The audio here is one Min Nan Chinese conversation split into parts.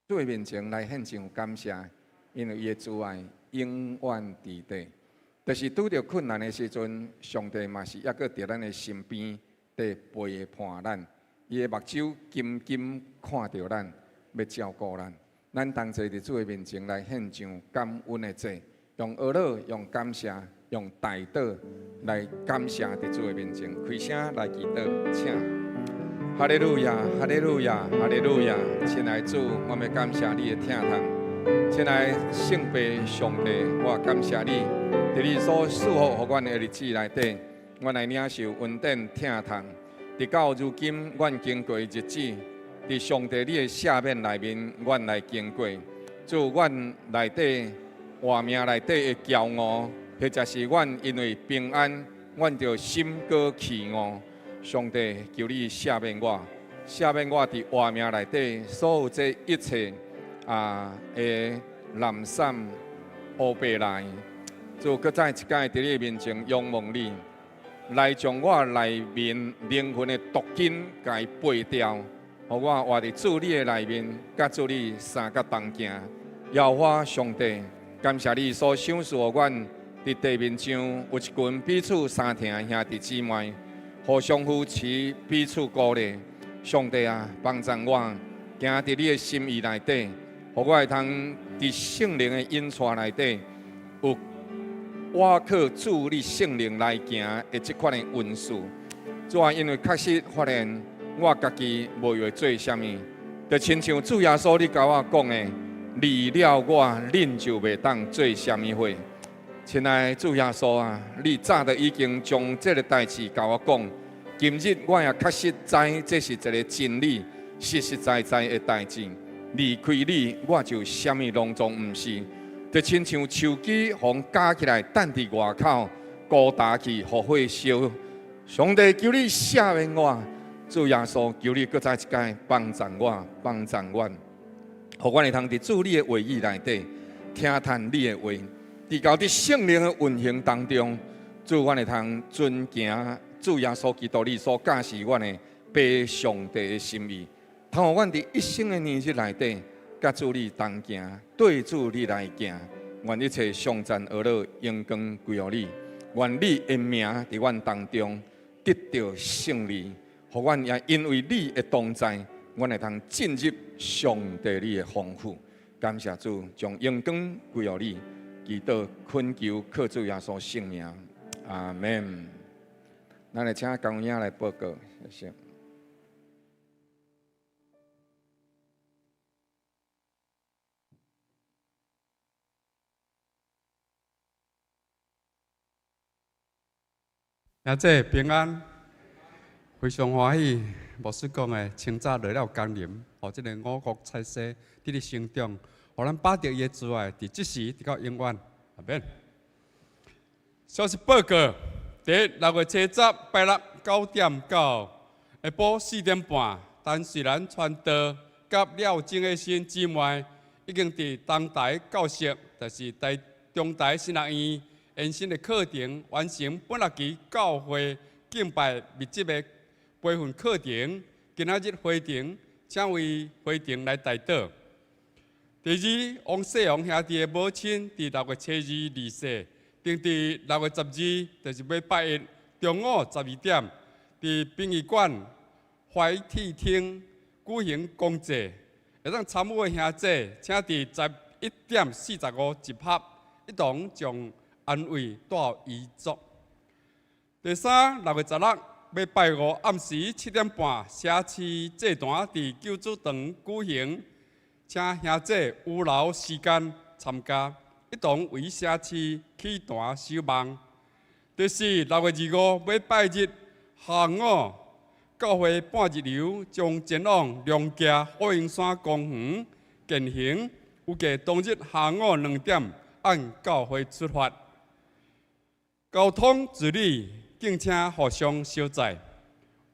主的面前來獻上感謝，因為伊的慈愛永遠佇底。就是拄著困難的時陣，上帝嘛是猶閣佇咱的身邊，佇陪伴咱。伊的目睭緊緊看著咱，欲照顧咱。咱同齊佇主的面前來獻上感恩的祭，用哀樂、用感謝、用代禱來感謝佇主的面前，開聲來祈禱，請。哈利路亞，哈利路亞，哈利路亞！親愛主，我欲感謝你的疼痛。親愛聖父上帝，我感謝你，佇你所賜福予阮的日子內底，阮來領受恩典疼痛。直到如今，阮經過日子，佇上帝你的赦免內面，阮來經過。主，阮內底活命內底的驕傲，或者是阮因為平安，阮就心高氣傲。上帝，求你赦免我，赦免我佇活命內底所有這一切的懶散烏白來。主，閣再一擺佇你面前仰望你，來將我內面靈魂的毒根共伊拔掉，予我活佇主你的內面，佮主你相佮同行。耶和華上帝，感謝你所賞賜予阮佇地面上有一群彼此相疼的兄弟姊妹。互相扶持，彼此鼓勵。上帝啊，幫助我行佇你的心意內底，予我會通佇聖靈的引帶內底，有倚靠主你聖靈來行的這款的恩賜。主啊，因為確實發現我家己無閒做啥物，就親像主耶穌你共我講的，離了我，恁就袂當做啥物貨。親愛的主耶穌啊，你早就已經將這个代誌共我講。今日我也確實知這是一个真理，實實在在的代誌。離開你，我就啥物攏總毋是。就親像樹枝予咬起來，擲佇外口，孤單去，予火燒。上帝求你赦免我，主耶穌求你閣再一擺幫助我，幫助阮，予阮會通佇主你的話語內底聽聽你的話。直到佇聖靈的運行當中，主阮會通遵行主耶穌基督你所教示阮的父上帝的心意，通予阮佇一生的年日內底，佮主你同行，對主你來行，願一切頌讚哀樂榮光歸予你，願你的名佇阮當中得著勝利，予阮也因為你的同在，阮會通進入上帝你的豐富。感謝主，將榮光歸予你。祈禱懇求靠主耶穌聖名，阿門。咱來請江英來報告，謝謝。兄弟平安，非常歡喜，牧師講的，清早落了降臨，予這个五穀菜蔬得以成長。予咱把著伊的慈愛，佇這時直到永遠。阿免。消息報告：第一，6月7日拜六9點到下晡4點半，陳瑞蘭傳道佮廖正的新姊妹已經佇東台教室，就是台中台神學院延伸的課程，完成本學期教會敬拜密集的培訓課程。今仔日會程，請為會程來代禱。第二，王世宏兄弟的母親佇6月7日離世，定佇6月12，就是禮拜一中午12點，佇殯儀館懷鐵廳舉行公祭。會當參與的兄弟，請佇11點45集合，一同將安慰帶予遺族。第三，6月16禮拜五暗時7點半，社區祭壇佇救主堂舉行。請兄弟預留時間參加，一同為社區祈壇守望。第四，6月25禮拜日下午，教會半日遊將前往龍崎火雲山公園健行，預計當日下午2點按教會出發。交通自理，敬請互相相載。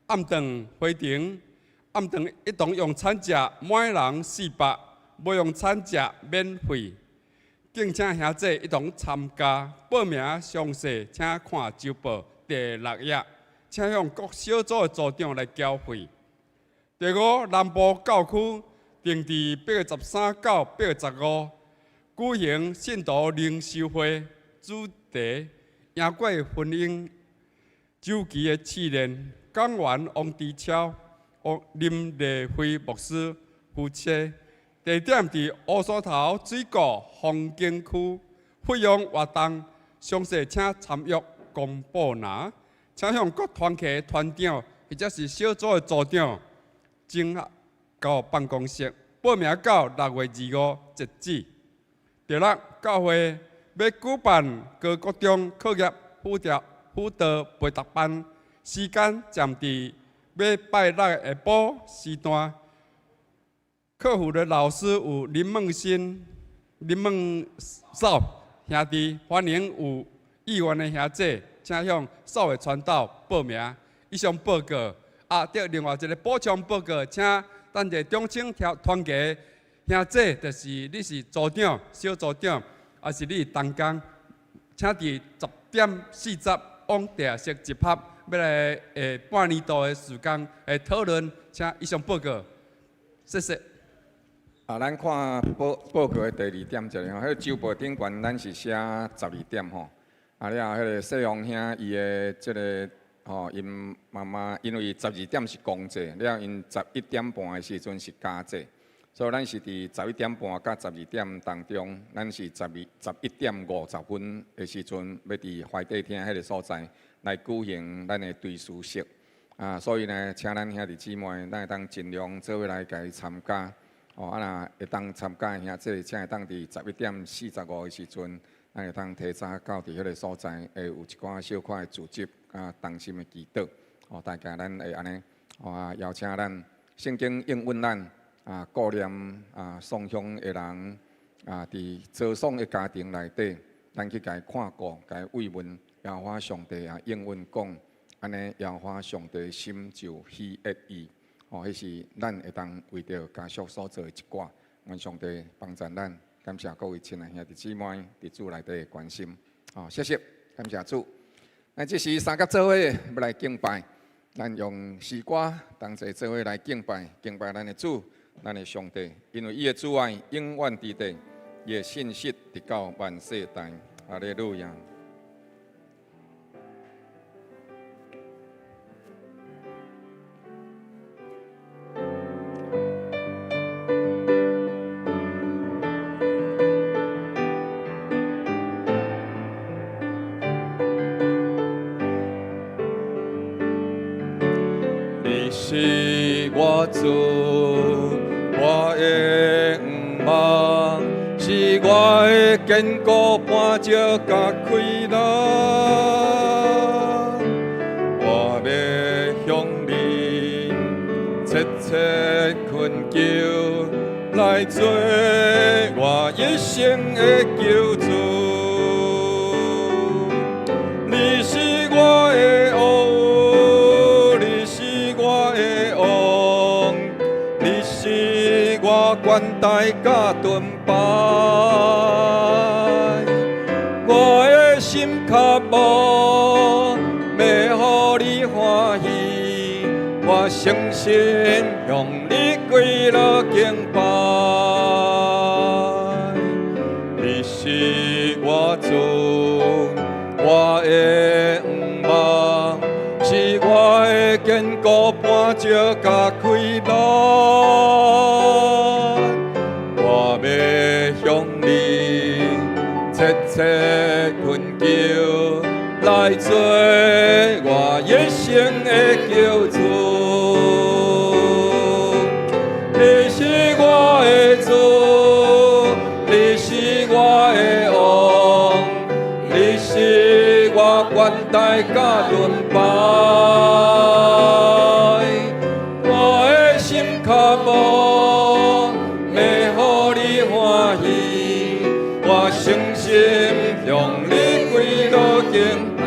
暗頓回程。暗頓一同用餐食，每人400，無用餐食免費。敬請兄弟一同參加，報名詳細請看週報第六頁，請向各小組的組長來繳費。第五，南部教區定佇8月13到8月15舉行信徒靈修會，主題贏過婚姻周期的試煉。講員王志超、王林麗惠牧師夫妻，地點佇烏梳頭水庫風景區，費用活動詳細請參閱公布欄，請向各團契團長或者是小組的組長整合到辦公室報名到6月25截止。第六，教會欲舉辦高國中課業輔導陪讀班，時間暫佇欲拜六下晡時段。課輔的老師有林夢新、林夢嫂兄弟，歡迎有意願的兄弟，請向數位傳道報名。以上報告。啊，對，另外一个補充報告，請咱這中青團契兄弟，就是你是組長、小組長，抑是你是同工，請佇10點40往地下室集合，欲來半年度的事工來討論，請以上報告，謝謝。啊，咱看報告的第二點這裡吼，彼個週報頂懸咱是寫12點吼。啊了後，彼個細王兄伊的這个吼，𪜶媽媽因為十二點是公祭，了𪜶11點半的時陣是家祭，所以咱是佇十一點半佮十二點當中，咱是11點50分的時陣，欲佇懷地廳彼个所在來舉行咱的追思式。啊，所以呢，請咱兄弟姊妹，咱會當盡量做伙來共伊參加。哦，啊若會當參加的兄弟，請會當佇11點45的時陣，咱會當提早到佇彼个所在，會有一寡小可的組織佮同心的祈禱。哦，大概咱會按呢，哦啊，邀請咱聖經應允咱啊，顧念啊，喪鄉的人啊，佇遭喪的家庭內底，咱去共伊看顧，共伊慰問，耶和華上帝啊，應允講，按呢，耶和華上帝心就喜悅伊。哦，彼是咱會當為著家屬所做的一寡，願上帝幫助咱，感謝各位親愛兄弟姊妹佇主內底的關心。哦，謝謝，感謝主。咱這時三佮做伙欲來敬拜，咱用詩歌同齊做伙來敬拜，敬拜咱的主，咱的上帝，因為伊的慈愛永遠佇地，伊的信實直到萬世代。哈利路亞。你是我主，我的向望，是我的堅固磐石佮氣力。我欲向你切切懇求，來做我一生的救主。你是我的王，你是我的王，你是我懸台佮盾牌，我的心渴慕，欲予你歡喜，我誠心向你跪落敬拜。你是我主，我的向望，是我的堅固磐石佮氣力。我欲向你切切懇求，來做我一生的救主。你是我的主，你是我的王，你是我懸台佮盾牌，我的心渴慕，欲予你歡喜，我誠心向你跪落敬拜。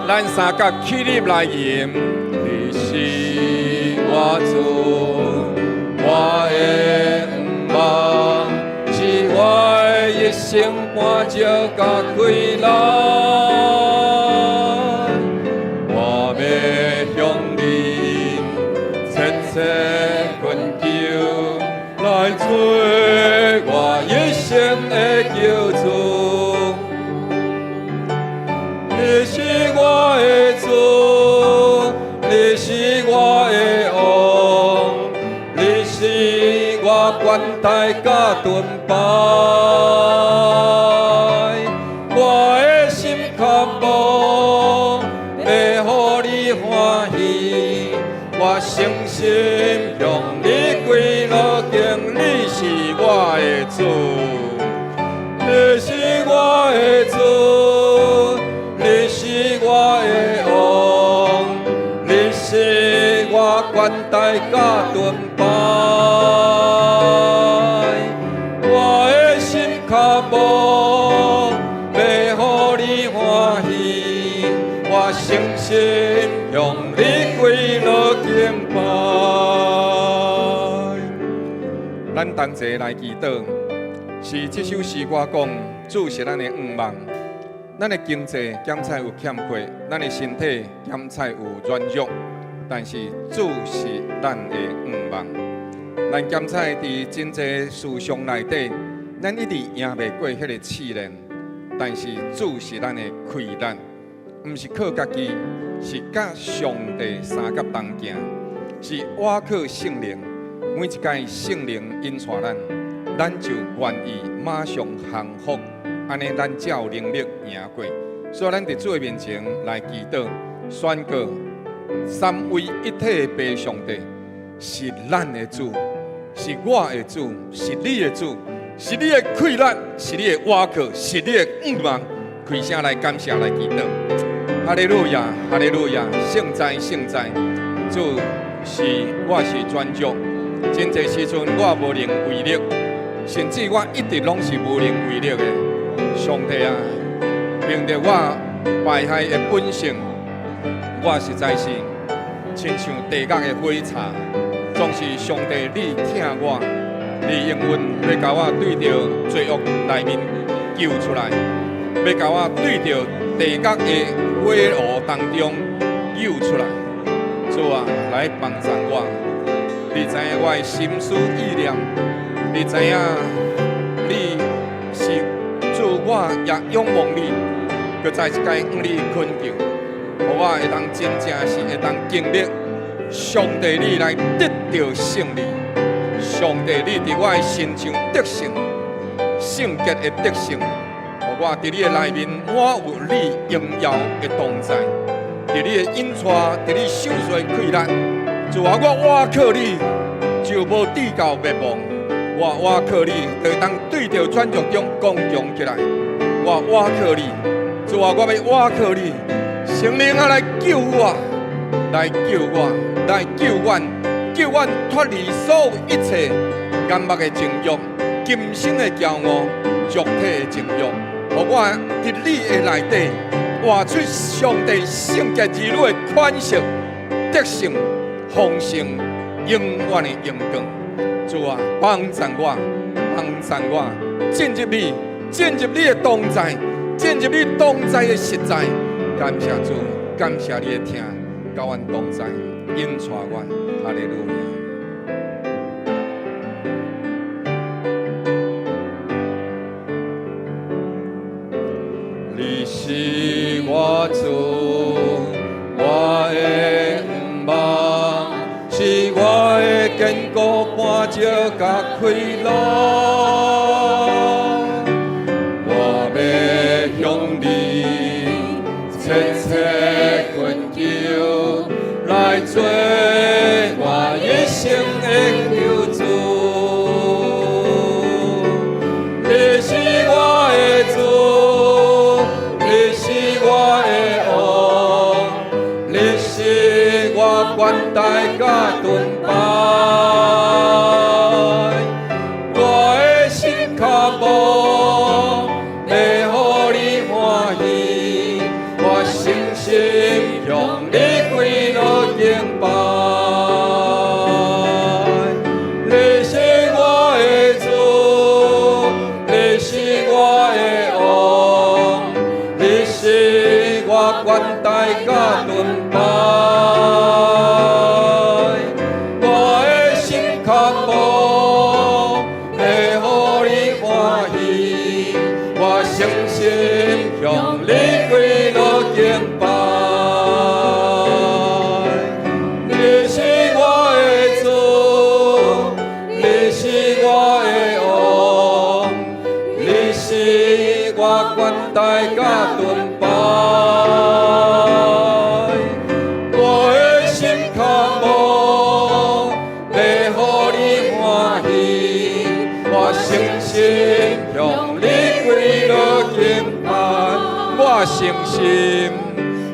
咱三佮起立來吟，你是我主，我的向望，是我的一生磐石佮氣力。我欲向你切切懇求，來做台佮盾牌。我的心渴慕，欲予你歡喜，我誠心向你跪落敬，你是我的主，你是我的主，你是我的王，你是我懸台佮盾牌。我的心渴慕，欲予你歡喜，我誠心向你跪落敬拜。咱同齊來祈禱，是這首詩歌講，主是咱的向望。咱的經濟檢採有欠缺，咱的身體檢採有軟弱，但是主是咱的向望。咱檢採佇真濟事上內底，咱一直贏袂過彼个試煉，但是主是咱的氣力，毋是靠家己，是佮上帝相佮同行，是倚靠聖靈。每一擺聖靈引帶咱，咱就願意馬上降服，按呢咱才有能力贏過。所以咱佇主的面前來祈禱，宣告三位一體的父上帝是咱的主，是我的主，是你的主，是你的氣力，是你的倚靠，是你的向望。開聲來感謝來祈禱。哈利路亞，哈利路亞，聖哉聖哉，主是我是軟弱，真濟時陣我無能為力，甚至我一直攏是無能為力的。上帝啊，憑著我敗壞的本性，我實在是親像地獄的火柴，總是上帝你疼我，你永遠欲共我對著罪惡內面救出來，欲共我對著地獄的火爐當中救出來。主啊，來幫助我。你知影我的心思意念，你知影你是主，我也仰望你，閣再一擺向你懇求，予我會當真正是會當經歷上帝你來得著勝利。上帝你佇我的身上得勝，聖潔的得勝，予我佇你的內面滿有你榮耀的同在，佇你的引帶，佇你賞賜的氣力。主啊，我倚靠你，就無至到滅亡。我倚靠你，就會當對著軟弱中剛強起來。我倚靠你，主啊，我欲倚靠你，聖靈啊，來救我，來救我，來救阮，救阮脫離所有一切眼目的情慾、今生的驕傲、肉體的情慾，予我佇你的內底活出上帝聖潔兒女的款式、得勝、豐盛、永遠的榮光。主啊，幫助我，幫助我，進入你，進入你的同在，進入你同在的實在。感謝主，感謝你的疼，佮阮同在，引帶阮，哈利路亞。你是我主，我的向望，是我的堅固磐石佮氣路。我欲向你切切懇求，來做我一生的救主。你是我的主，你是我的王，你是我懸台佮盾牌。我的心渴慕，欲予你歡喜，我誠心向你跪落敬拜。你是我的主，你是我的王，你是我懸台佮盾牌。我的心渴慕，欲予你歡喜，我誠心向你跪落敬拜。你是我的主，你是我的我願大甲盾牌。我的心渴慕，欲予你歡喜，我誠心向你跪落敬拜，我誠心，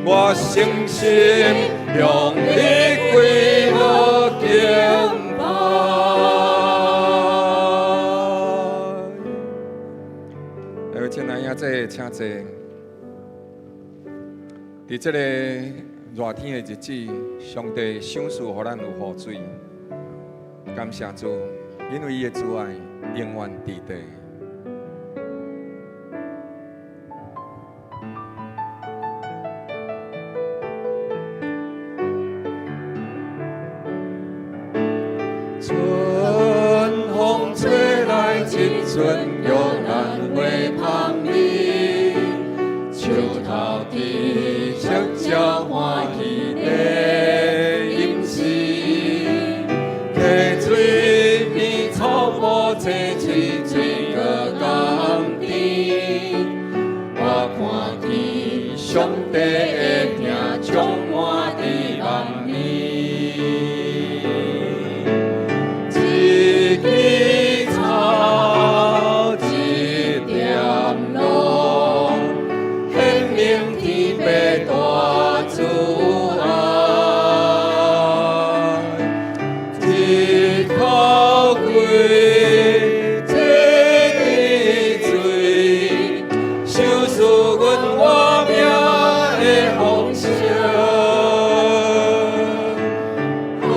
我誠心向你跪落敬拜。來，親愛兄弟，請坐。佇這个熱天的日子，上帝賞賜予咱有雨水，感謝主，因為伊的慈愛永遠佇地。春風吹來，一陣玉蘭花芳味，樹頭佇赤鳥歡喜的吟詩，溪水邊草埔青翠，水果甘甜。我看見上帝的疼充滿佇萬民。一枝草，一點露，顯明天父大慈愛。一口氣，一滴水，賞賜阮活命的豐盛。哈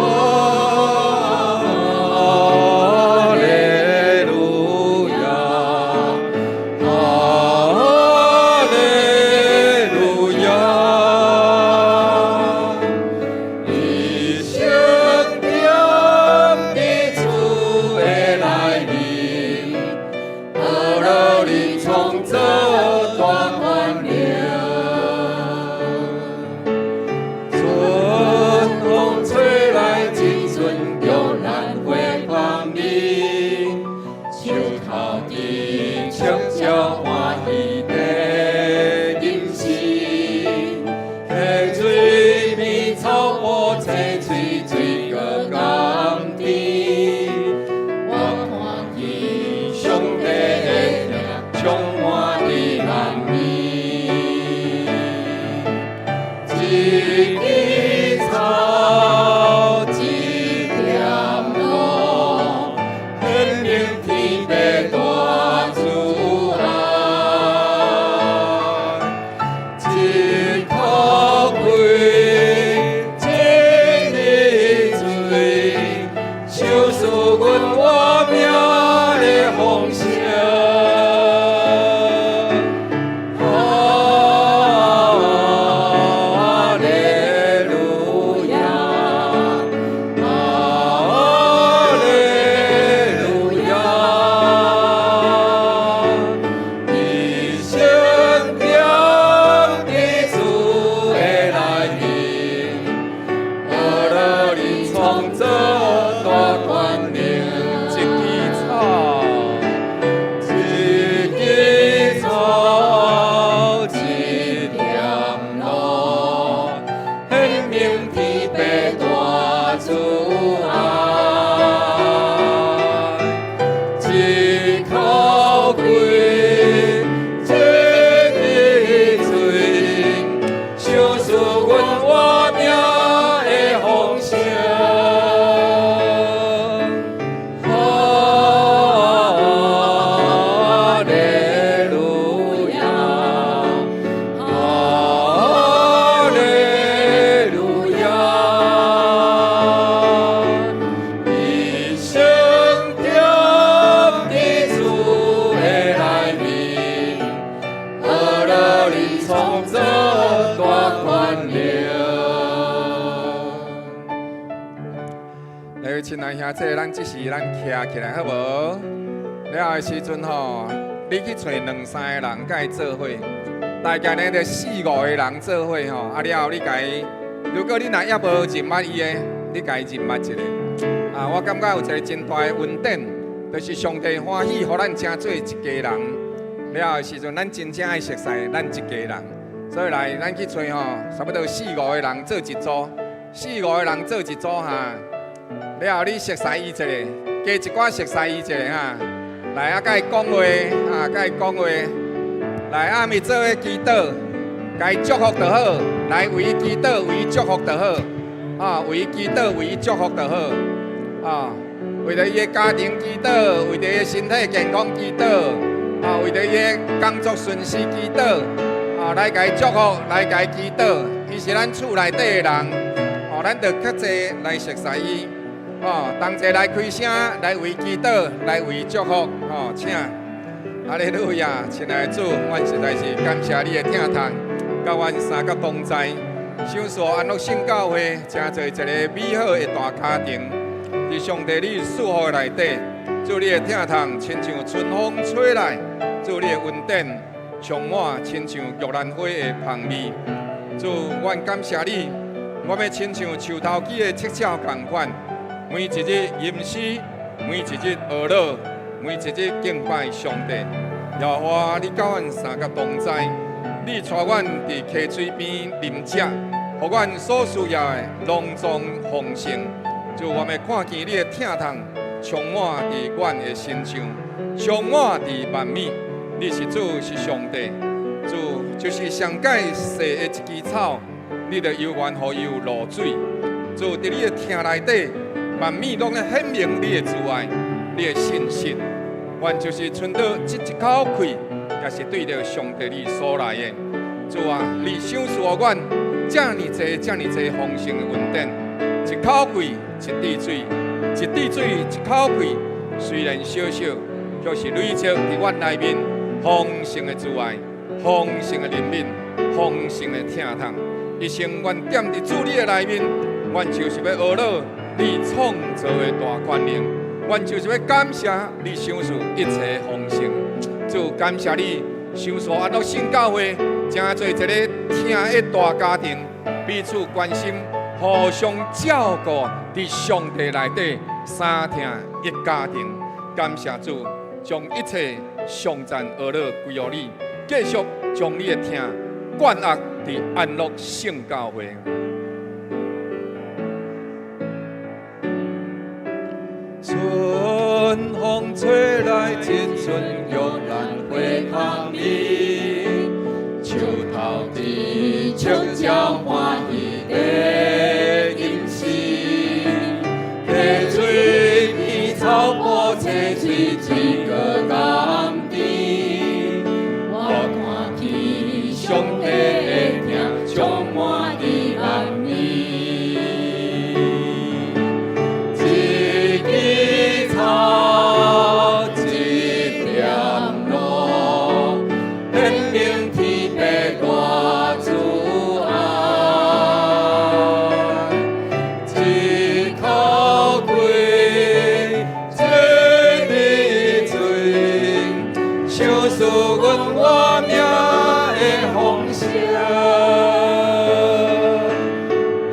利路亞，哈利路亞，一生踮佇主的內面，學落你創造大權能。春風吹來，一陣玉蘭花芳味，樹頭佇赤鳥歡喜的吟詩，溪水邊草埔青翠，水果甘甜。我看見上帝的疼充滿佇萬民。一枝草，一點露，顯明天父大慈愛。一口氣，一滴水，賞賜阮活命的豐盛。哈利路亞，哈利路亞，一生踮佇主的內面，學落你創造大權能。一枝草，一枝草，一點露，顯明天父大慈愛。一口氣，一滴水，賞賜阮活命的豐盛。哈利路亞，哈利路亞，一生踮佇主的內面，學落你創造大權能。來，親愛兄弟，咱這時咱徛起來好無？了後的時陣吼，你去揣兩三个人佮伊做伙，大概呢就四五个人做伙吼。啊了後你共伊，如果你若猶無認捌伊的，你共伊認捌一下。啊，我感覺有一個真大的恩典，就是上帝歡喜予咱成做一家人。了後時陣，咱真正愛熟似咱一家人，所以來咱去揣吼，差不多四五個人做一組，四五個人做一組哈。了後你熟似伊一下，加一寡熟似伊一下哈。來啊，佮伊講話啊，佮伊講話。來暗暝做伙祈禱，共伊祝福就好。來為伊祈禱，為伊祝福就好。啊，為伊祈禱，為伊祝福就好。啊，為著伊的家庭祈禱，為著伊的身體健康祈禱。啊，為著伊的工作順遂祈禱。啊，來共伊祝福，來共伊祈禱。伊是咱厝內底的人，哦，咱著較濟來熟似伊。哦，同齊來開聲，來為祈禱，來為祝福。哦，請。哈利路亞，親愛的主，阮實在是感謝你的疼痛，佮阮三角同在。賞賜安樂聖教會，成做一個美好的大家庭。佇上帝你賜福的內底，主你的疼痛親像春風吹來，主你的恩典充滿親像玉蘭花的芳味。主，阮感謝你，我欲親像樹頭起的七巧仝款，每一日吟詩，每一日呵咾，每一日敬拜上帝。耶和華，你佮阮三個同在，你帶阮佇溪水邊啉食，予阮所需要的攏總豐盛。主，我欲看見你的疼痛充滿佇阮的身上，充滿佇萬米。你是主，是上帝。主就是上蓋細的一支草，你就猶原予伊有露水。主，佇你的疼內底，萬物攏咧顯明你的慈愛，你的信實。阮就是賰著這一口氣，也是對著上帝你所來的。主啊，你賞賜予阮遮爾濟、遮爾濟豐盛的恩典。一口氣，一滴水；一滴水，一口氣。雖然小小，卻是累積佇阮內面豐盛的慈愛、豐盛的憐憫、豐盛的疼痛。一生阮踮佇主你的內面，阮就是欲呵咾你創造的大權能。阮就是欲感謝你賞賜一切豐盛。主，感謝你賞賜安樂聖教會，成做一個疼的大家庭，彼此關心，互相照顧，佇上帝內底三疼一家庭。感謝主，將一切頌讚呵咾歸予你，繼續將你的疼灌壓佇安樂聖教會。春風吹來，一陣玉蘭花香味，樹頭佇赤鳥歡喜咧吟詩，溪水邊草埔青翠水閣甘甜，我看見上帝的疼充滿佇萬米。一枝草，一點露，顯明天父大慈愛。一口氣，一滴水，賞賜阮活命的豐盛。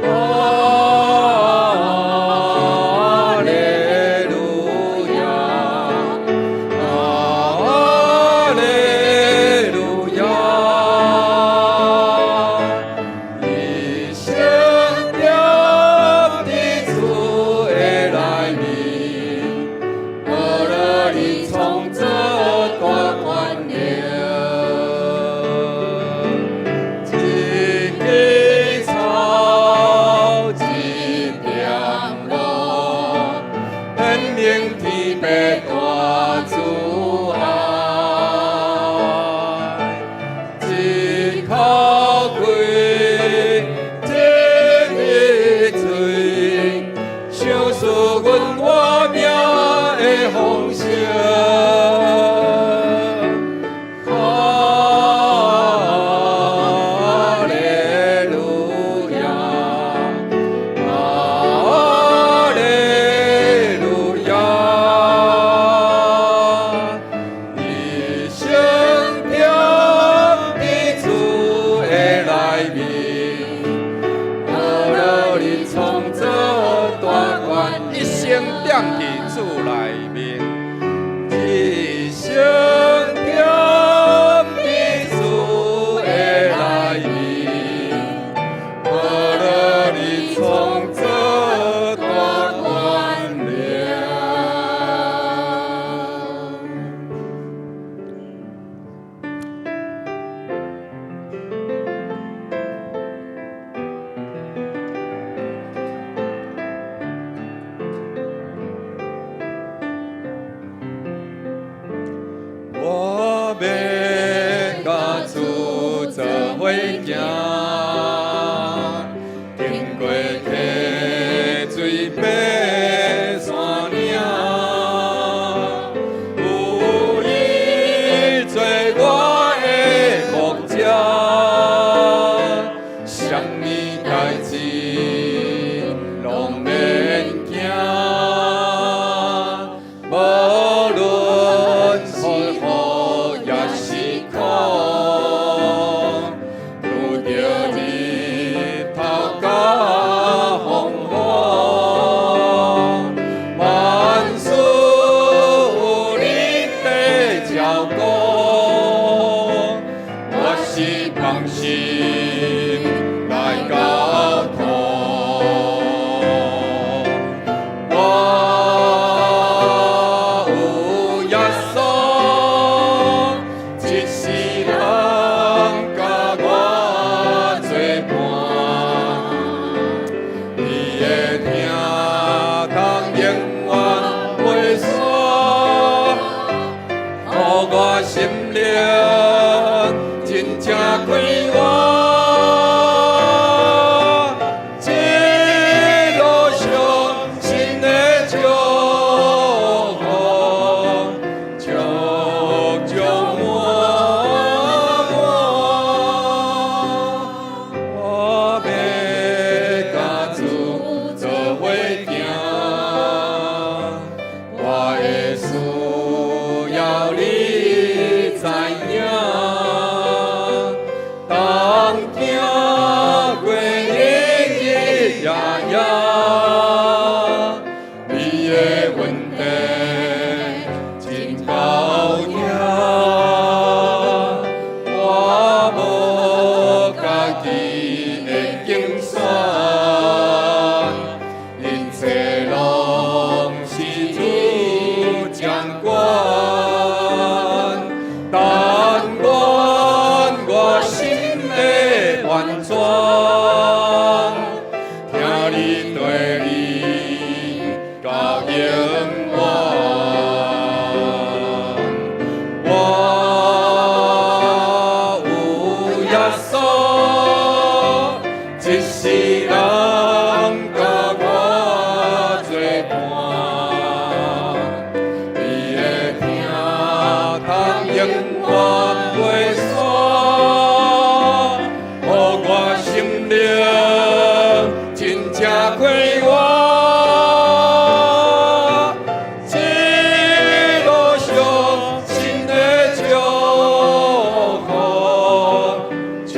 哈利路亞，哈利路亞，一生踮佇主的內面，呵咾你創造大權能。我欲佮主做伙行，經過溪水爬山嶺，有伊做我的牧者，啥物代誌攏免驚。無論風雨抑是苦，拄著日頭佮風雨，萬事有你在照顧，我是放心來交託。我有耶穌，一世人佮我做伴，伊的疼痛永遠袂散，予我心靈真正快活。這路上神的祝福，足足滿滿。我欲佮主做伙行，我的需要你知影，同行過日日夜夜，你的恩典真夠疼，我無家己的競選，一切攏是主掌管，但願我心的完全，聽你對你到永遠。我有耶穌，一世人佮我做伴，伊的疼痛永遠袂散，予我心靈真正快活。這路上神的祝福，足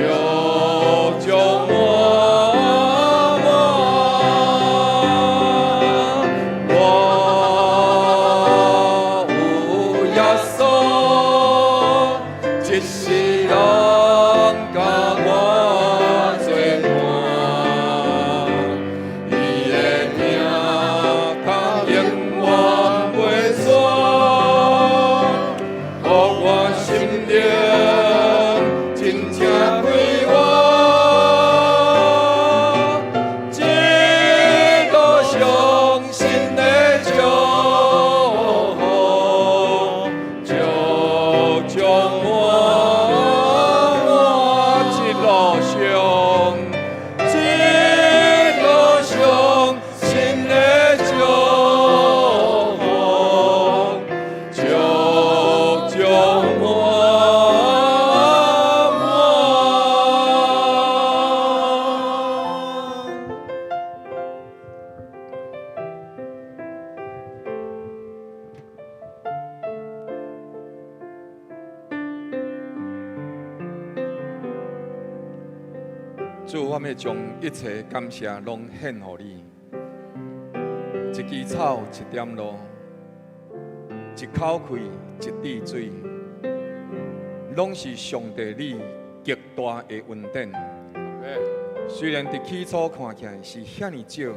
足滿滿。我有耶穌，一世人佮我做伴，伊的疼痛永遠袂散，予我心靈真正快活。這路上神的祝福，足足滿滿。這路上，這路上神的祝福，足足滿滿。主，我欲將一切感謝攏獻予你。一枝草，一點露，一口氣，一滴水，攏是上帝你極大的恩典。雖然佇起初看起來是遐爾少，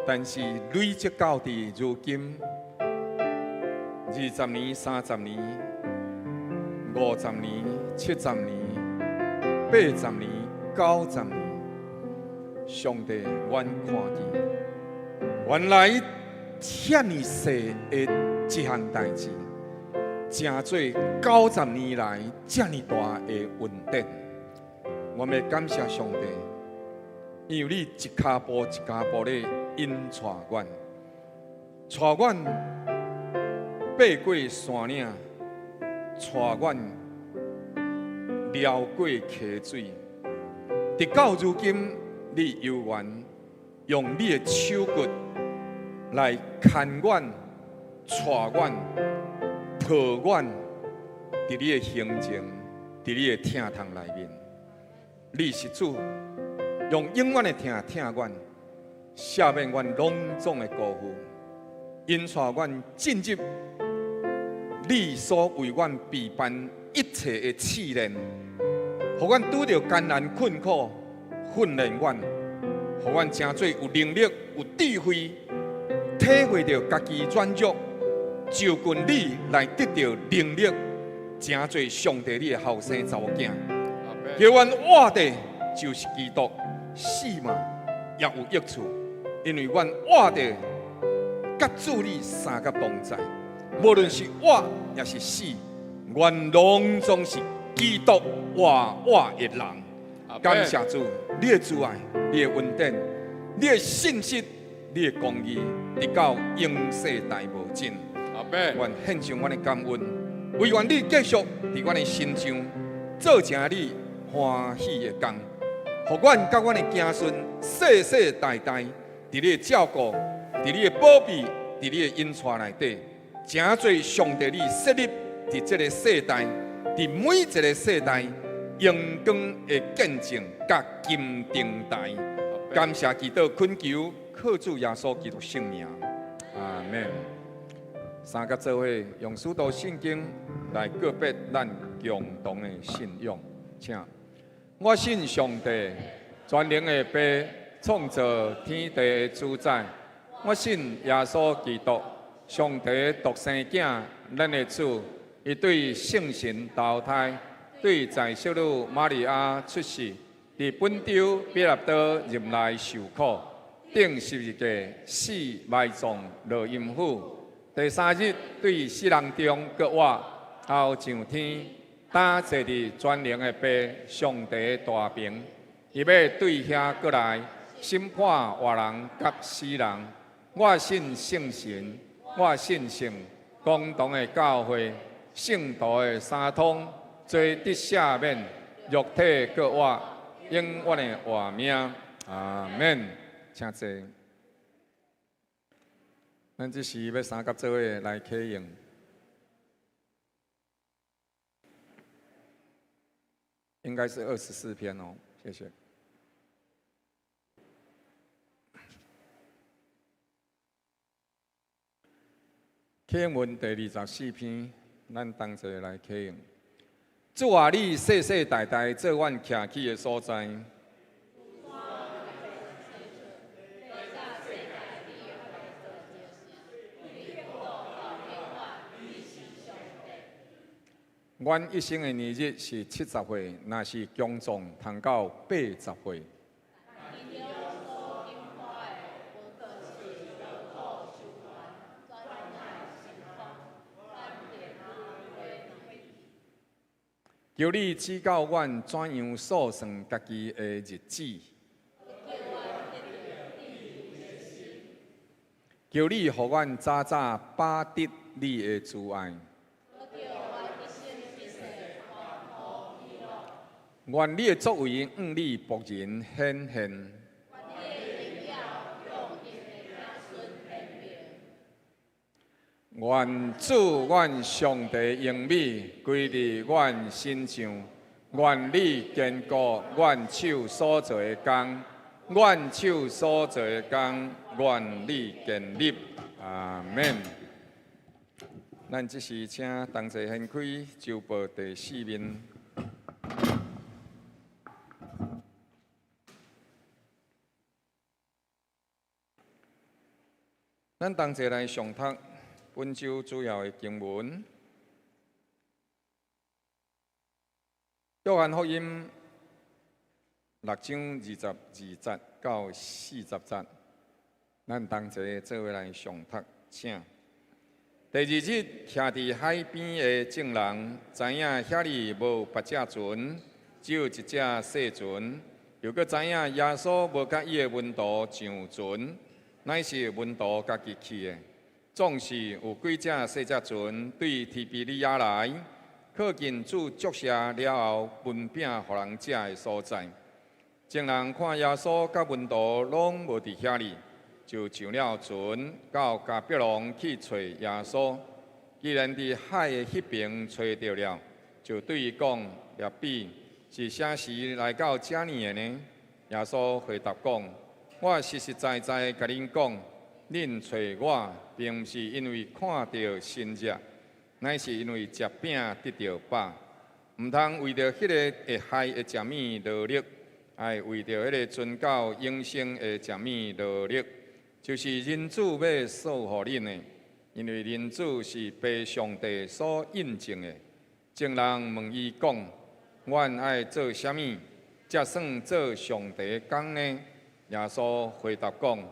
但是累積到佇如今20年、30年、50年、70年、80年、90年，上帝，阮看見，原來遐爾細的一項代誌，成做90年來遮爾大的恩典。我們感謝上帝，因為你一跤步一跤步咧引帶阮，帶阮爬過山嶺，帶阮撩過溪水，直到如今，你猶原用你的手骨來牽阮、帶阮、抱阮，佇你的行程，佇你的疼痛內面，你是主，用永遠的疼疼阮，赦免阮攏總的辜負，引帶阮進入你所為阮備辦一切的試煉，予阮拄著艱難困苦，訓練阮，予阮成做有能力、有智慧，體會著家己軟弱，就近你來得著能力，成做上帝你的後生查某囝。叫阮活的就是基督，死嘛也有益處，因為阮活的佮主你相佮同在，無論是活抑是死，阮攏總是基督活活的人。感謝主，你的慈愛，你的恩典，你的信實，你的公義，直到永世代無盡。願獻上阮的感恩，惟願你繼續佇阮的身上做成你歡喜的工，予阮佮阮的子孫世世代代佇你的照顧、佇你的保庇、佇你的引帶內底，成做上帝你設立佇這个世代，佇每一个世代榮光的見證佮金燈台。感謝祈禱懇求，靠主耶穌基督聖名，阿們。三個做伙用使徒信經來告別咱共同的信仰，請。我信上帝，全能的父，創造天地的主宰。我信耶穌基督，上帝獨生囝，咱的主。伊對聖神投胎，對在聖女瑪利亞出世，佇本丟彼拉多入內受苦，釘十字架，死埋葬落陰府。第三日對死人中閣活，後上天，擔坐佇全能的父上帝大爿，伊欲對遐閣來審判活人佮死人。我信聖神，我信聖公同的教會，聖徒的相通，罪得赦免，肉體閣活，永遠的活命。阿們。請坐。咱這時欲三佮做伙來啟用。應該是24篇哦，謝謝。啟用文第24篇，咱同齊來啟用。主啊，你世世代代做阮徛起的所在。阮一生的年日是70歲，若是強壯，通到80歲。求你指教阮怎樣數算家己的日子。求你予阮早早把得你的慈愛。願你的作為向你僕人顯現。願主阮上帝榮美歸佇阮身上，願你堅固阮手所做的工，阮手所做的工，願你建立。阿們。咱這時請同齊掀開週報第四面。咱同齊來誦讀本週主要的經文，《約翰福音》6章22節到40節，咱同齊做伙來誦讀，請。第第二日，徛佇海邊的眾人知影遐裡無別隻船，只有一隻細船。又閣知影耶穌無佮伊的門徒上船，乃是門徒家己去的。總是有幾隻細隻船對提比哩亞來，靠近煮祝謝了後分餅予人食的所在。眾人看耶穌佮門徒攏無佇遐裡，就上了船，到迦百農去揣耶穌。既然佇海的彼爿揣著了，就對伊講：辣彼，是啥時來到遮爾的呢？耶穌回答講：我實實在在共恁講，恁揣我，並毋是因為看著神跡，乃是因為食餅得著飽。毋通為著彼个會害的食物勞力，愛為著彼个存到永生的食物勞力，就是人子欲賜予恁的，因為人子是父上帝所印證的。眾人問伊講：阮愛做啥物，才算做上帝的工呢？耶穌回答講：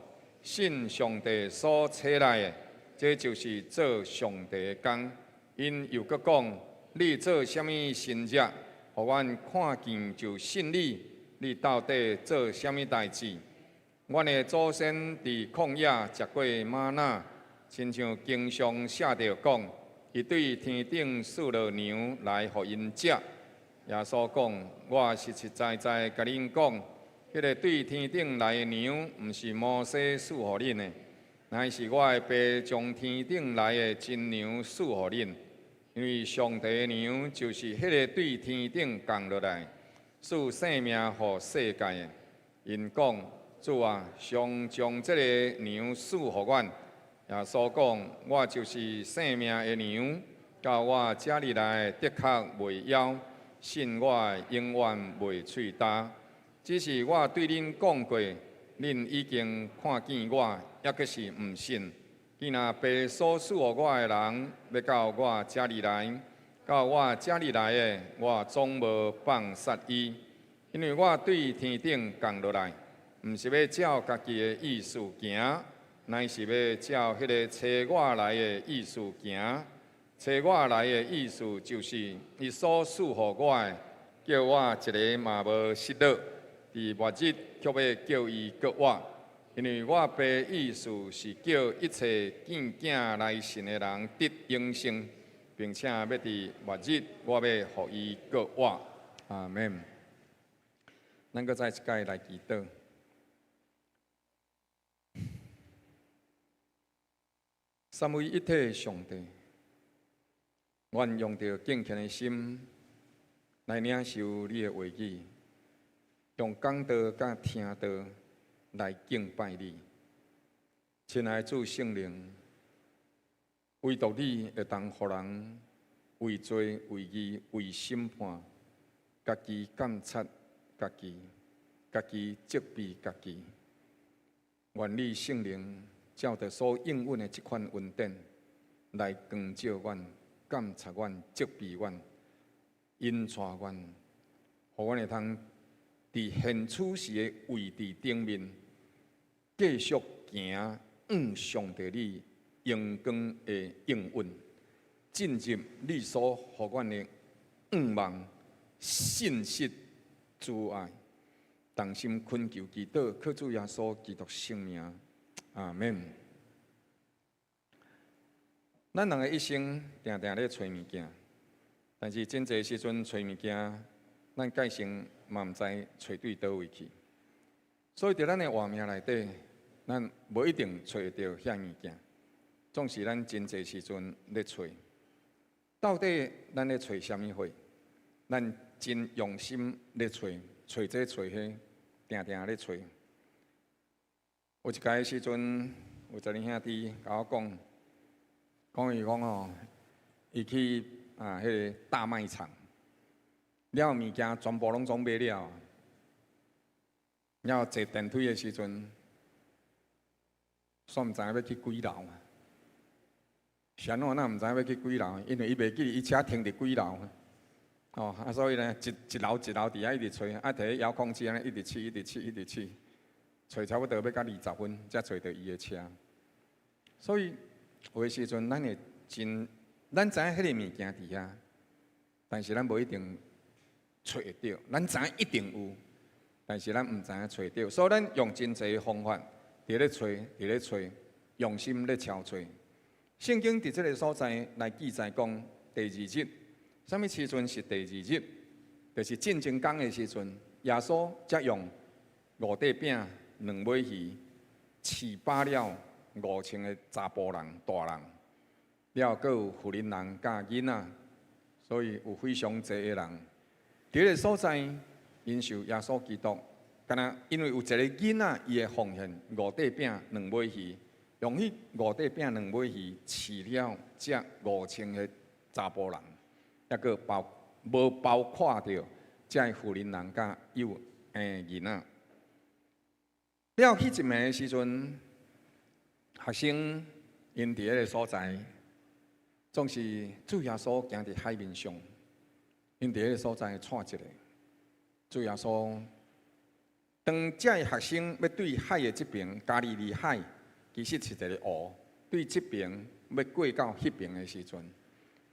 信上帝所差來的，這就是做上帝的工。𪜶又閣講：你做啥物神跡，予阮看見就信你？你到底做啥物代誌？阮的祖先佇曠野食過瑪納，親像經上寫著講，伊對天頂賜落糧來予𪜶食。耶穌講：我實實在在共恁講，彼个對天頂來的糧，毋是摩西賜予恁的，乃是我的爸從天頂來的真糧賜予恁。因為上帝的糧就是彼个對天頂降落來，賜生命予世界的。𪜶講：主啊，常將這个糧賜予阮。耶穌講：我就是生命的糧，到我遮裡來的確袂枵，信我的永遠袂喙焦。只是我對恁講過，恁已經看見我，猶閣是毋信。既若爸所賜予我的人，欲到我遮裡來，到我遮裡來的，我總無放殺伊，因為我對天頂降落來，毋是欲照家己的意思行，乃是欲照彼个差我來的意思行。差我來的意思就是，伊所賜予我的，叫我一个嘛無失落。佇末日卻欲叫伊復活，因為我爸意思是叫一切見囝來信的人得永生，並且欲佇末日我欲予伊復活。阿門。咱閣再一擺來祈禱。三位一體上帝，阮用著敬虔的心來領受你的話語，用講道佮聽道來敬拜你。親愛的主聖靈，唯獨你會當予人為罪、為義、為審判，家己監察家己，家己責備家己。願你聖靈照著所應允的這款恩典，來光照阮、監察阮、責備阮、引帶阮，予阮會通佇現此時的位置頂面，繼續行向上帝你榮光的應允，進入你所予阮的向望、信實、慈愛，同心懇求祈禱，靠主耶穌基督聖名，阿門。咱人的一生，定定咧揣物件，但是真濟時陣揣物件，咱蓋成嘛毋知揣對佗位去，所以佇咱的活命內底，咱無一定揣會著遐物件，總是咱真濟時陣咧揣。到底咱咧揣啥物貨？咱真用心咧揣，揣這揣彼，定定咧揣。有一擺時陣，有一个兄弟共我講，講伊講吼，伊去啊彼个大賣場。了物件全部攏總買了，了後坐電梯的時陣，煞毋知影欲去幾樓。是按怎？哪毋知影欲去幾樓？因為伊袂記得伊車停佇幾樓。哦，啊，所以呢，一一樓一樓佇遐一直揣，啊，提遙控器按呢一直試，一直試，一直試，揣差不多欲到20分，才揣著伊的車。所以有的時陣，咱會真，咱知影彼个物件佇遐，但是咱無一定揣會著。咱知影一定有，但是咱毋知影揣會著，所以咱用真濟方法佇咧揣，佇咧揣，用心咧敲揣。聖經佇這个所在來記載講，第二日，啥物時陣是第二日？就是進前工的時陣，耶穌才用五塊餅、兩尾魚，飼飽了5000個查埔人、大人，了閣有婦人人佮囡仔，所以有非常濟的人。佇個所在，𪜶受耶穌基督，敢若因為有一個囡仔，伊會奉獻五塊餅、兩尾魚，用彼五塊餅、兩尾魚飼了這5000個查埔人，抑閣包無包括著這个婦人人佮幼囡仔。了彼一暝的時陣，學生𪜶佇彼个所在，總是主耶穌行佇海面上，𪜶佇彼个所在蔡一下。主耶穌當這个學生欲對海的這爿，加利利海其實是一個湖，對這爿欲過到彼爿的時陣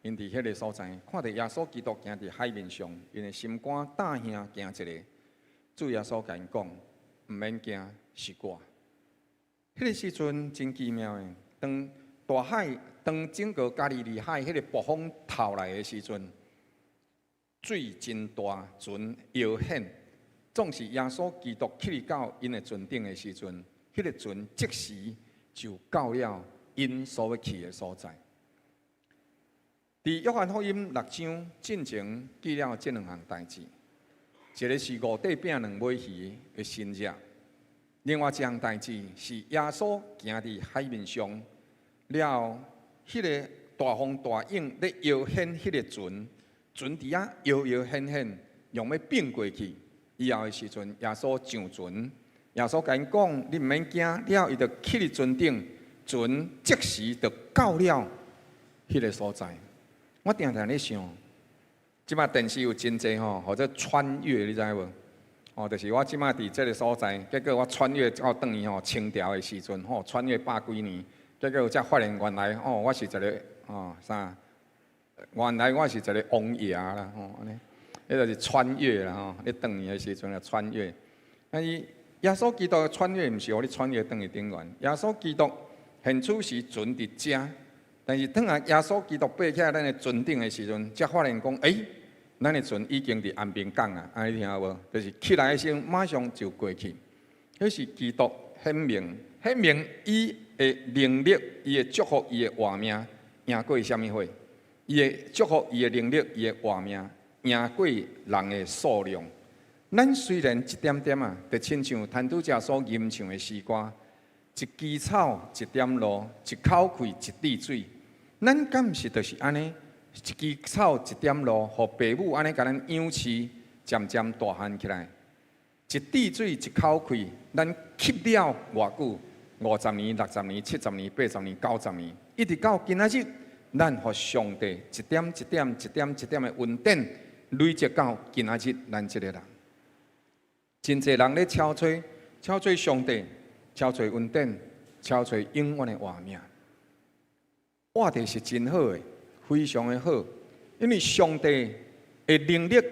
，𪜶佇彼个所在看著耶穌基督行佇海面上，𪜶的心肝膽兄驚一下。主耶穌共𪜶講：毋免驚，是我。彼个時陣真奇妙的，當大海，當整個加利利海彼个暴風透來的時陣，水真大，船搖掀，總是耶穌基督去到𪜶的船頂的時陣，彼个船即時就到了𪜶所欲去的所在。佇約翰福音六章進前記了這兩項代誌，一个是五塊餅兩尾魚的神跡，另外一項代誌是耶穌行佇海面上，了後，彼个大風大湧咧搖掀彼个船，船佇遐搖搖掀掀，用欲併過去。以後的時陣，耶穌上船，耶穌共𪜶講：你毋免驚。了後，伊就起佇船頂，船即時就到了彼个所在。我定定咧想，這擺電視有真濟吼，號做穿越，你知無？哦，就是我這擺佇這个所在，結果我穿越到轉去吼清朝的時陣吼，穿越百幾年，結果才發現原來哦，我是一个哦啥？原來我是一个王爺啦吼，按呢，彼就是穿越啦吼，你轉去的時陣就穿越。但是耶穌基督的穿越，毋是予你穿越轉去頂懸。耶穌基督現此時船佇遮，但是當下耶穌基督爬起來咱的船頂的時陣，才發現講，欸，咱的船已經佇安平港啊！按呢聽無？就是起來的時陣，馬上就過去。彼是基督顯明，顯明伊的能力，伊的祝福，伊的活命，贏過啥物貨？伊的祝福，伊的能力，伊的活命，贏過人的數量。咱雖然一點點啊，就親像陳拄才所吟唱的詩歌，一枝草，一點露，一口氣，一滴水。咱敢毋是就是按呢？一枝草，一點露，予爸母按呢共咱養飼，漸漸大漢起來。一滴水，一口氣，咱吸了偌久？50年、60年、70年、80年、90年，一直到今仔日，咱予上帝一點一點、一點一點的恩典累積到今仔日，咱這个人。真濟人咧敲揣，敲揣上帝，敲揣恩典，敲揣永遠的活命。活著是真好的，非常的好，因為上帝的能力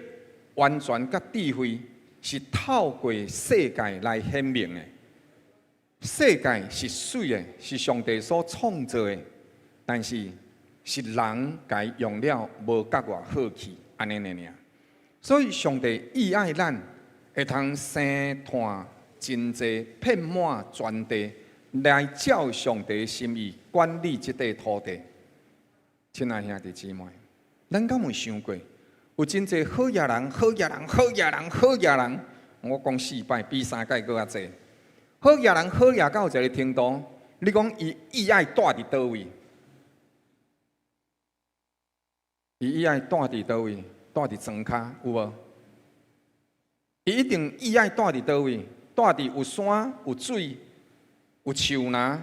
完全佮智慧是透過世界來顯明的。世界是媠的，是上帝所創造的，但是是人共伊用了無覺偌好去，按呢爾。所以上帝意愛咱會通生湠真濟，遍滿全地，來照上帝心意管理這塊土地。親愛兄弟姊妹，咱敢有想過，有真濟好野人、好野人、好野人、好野人，我講四擺比三擺閣較濟。好野人好野到一个程度，你講伊意愛蹛佇佗位？伊意愛蹛佇佗位？蹛佇庄跤有無？伊一定意愛蹛佇佗位？蹛佇有山、有水、有樹林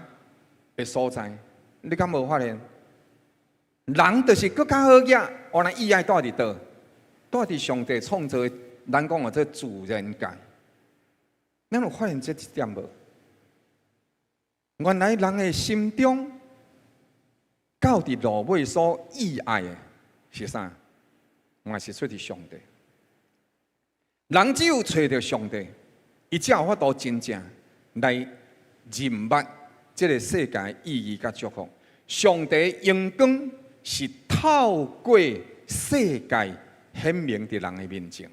的所在，你敢無發現？人就是閣較好額，原來意愛蹛佇佗？蹛佇上帝創造的，咱講號做自然界。咱有發現這一點無？原來人的心中到佇落尾所意愛的是啥？嘛是出佇上帝。人只有揣著上帝，伊才有法度真正來認捌這个世界意義佮祝福。上帝榮光是透過世界顯明佇人的面前。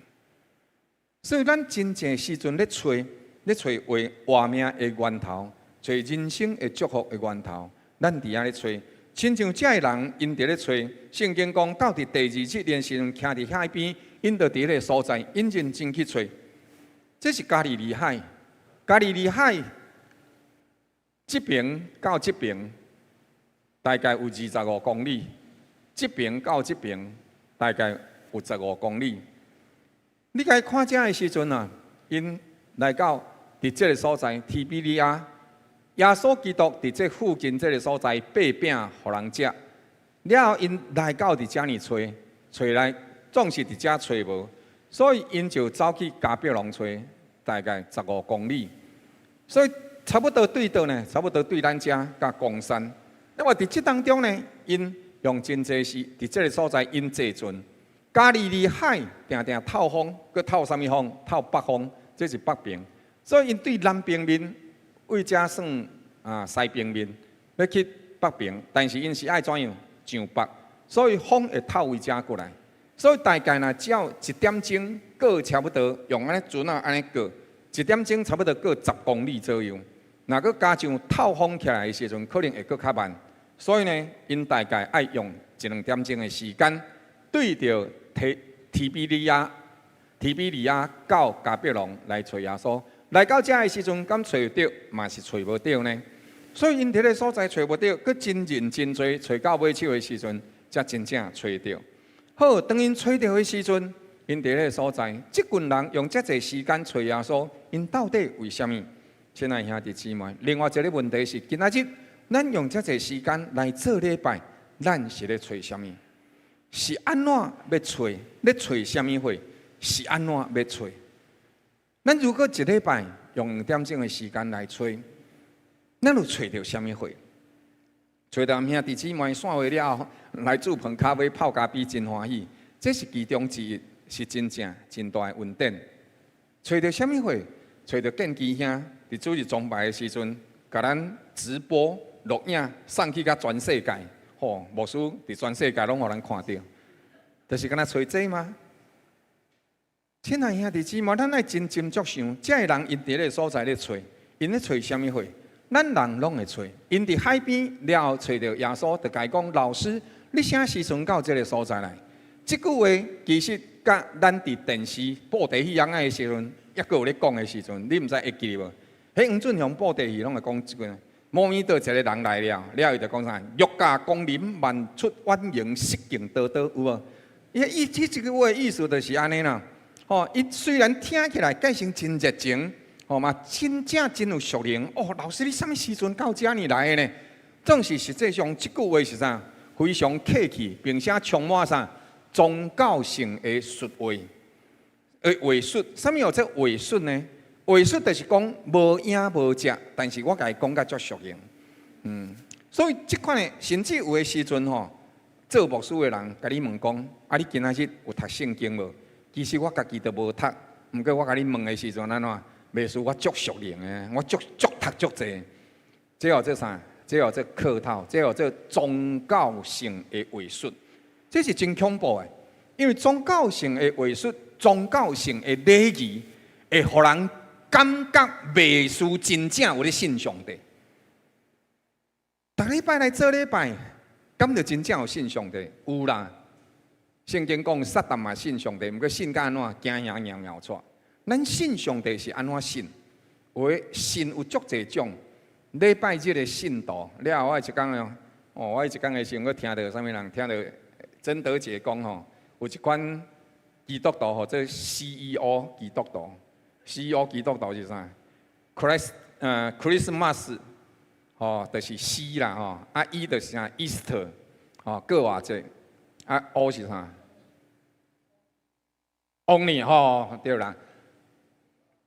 所以咱真正時陣咧揣，咧揣活活命的源頭，揣人生的祝福的源頭，咱佇遐咧揣。親像這个人，𪜶佇咧揣。聖經講，到佇第二日連時陣徛佇海邊，𪜶就佇彼个所在，𪜶認真去揣。這是加利利海，加利利海這爿到這爿大概有25公里，這爿到這爿大概有十五公里。你共伊看這的時陣啊，𪜶來到佇這个所在，提比利亞。耶穌基督佇這附近這个所在擘餅予人食，了後𪜶來到佇遮爾揣，揣來總是佇遮揣無，所以𪜶就走去迦百農揣，大概十五公里，所以差不多對佗呢？差不多對咱遮佮岡山。那麼佇這當中呢，𪜶用真濟時佇這个所在𪜶坐船，加利利海定定透風，閣透啥物風？透北風，這是北爿，所以𪜶對南爿面。對遮算啊西爿面，欲去北爿，但是𪜶是愛怎樣上北，所以風會透位遮過來，所以大概若只要一點鐘過差不多，用按呢船仔按呢過，一點鐘差不多過10公里左右。若閣加上透風起來的時陣，可能會閣較慢。所以呢，𪜶大概愛用一兩點鐘的時間，對著提提比利亞、提比利亞到迦百農來揣耶穌。來到遮的時陣，敢揣著嘛是揣無著呢？所以𪜶佇彼个所在揣無著，閣真認真揣，揣到尾手的時陣，才真正揣著。好，當𪜶揣著的時陣，𪜶佇彼个所在，這群人用遮濟時間揣耶穌，𪜶到底為啥物？親愛兄弟姊妹，另外一个問題是，今仔日咱用遮濟時間來做禮拜，咱是咧揣啥物？是按怎欲揣？咧揣啥物貨？是按怎欲揣？咱如果一禮拜用兩點鐘的時間來揣，咱有揣著啥物貨？揣著兄弟姊妹散會了後來煮飯咖啡泡咖啡真歡喜，這是其中之一，是真正真大的恩典。揣著啥物貨？揣著建基兄佇主日崇拜的時陣，共咱直播錄影送去共全世界，吼，牧師佇全世界攏予咱看著，就是敢若揣這嗎？親愛兄弟姊妹，咱愛真斟酌想，這个人𪜶佇彼个所在咧揣，𪜶咧揣啥物貨？咱人攏會揣，𪜶佇海邊了後揣著耶穌，就共伊講：老師，你啥時陣到這个所在來？這句話其實佮咱佇電視布袋戲演的時陣，猶閣有咧講的時陣，你毋知會記得無？彼黃俊雄布袋戲攏會講這句：某咪佗一個人來了，了後伊就講啥？欲駕光臨，萬出遠迎，失敬多多，有無？伊伊這這句話的意思就是按呢啦。吼，伊雖然聽起來蓋成真熱情，吼嘛，真正真有屬靈。哦，老師，你啥物時陣到遮爾來的呢？總是實際上這句話是啥？非常客氣，並且充滿啥？宗教性的術話。話術，啥物叫做話術呢？話術就是講無影無跡，但是我共伊講甲足屬靈。所以這款的，甚至有的時陣吼，做牧師的人共你問講：啊，你今仔日有讀聖經無？其實我家己都無讀，毋過我共你問的時陣按怎？袂輸我足屬靈的，我足足讀足濟。這叫做啥？這叫做客套，這叫做宗教性的話術。這是真恐怖的，因為宗教性的話術、宗教性的禮儀，會予人感覺袂輸真正有咧信上帝。逐禮拜來做禮拜，敢就真正有信上帝？有啦。聖經講撒旦嘛信上帝，毋過信甲按怎？驚嚇尿尿出。咱信上帝是按怎信？有的信有足濟種。禮拜日的信徒，了後我一工哦，我一工的時陣，閣聽著啥物人？聽著曾德杰講吼，有一款基督徒號做 CEO 基督徒，CEO 基督徒是啥？Christ，Christmas，吼，就是 C 啦吼，啊 E 就是啥？Easter，吼，過活節，啊 O 是啥？Only 吼，對啦。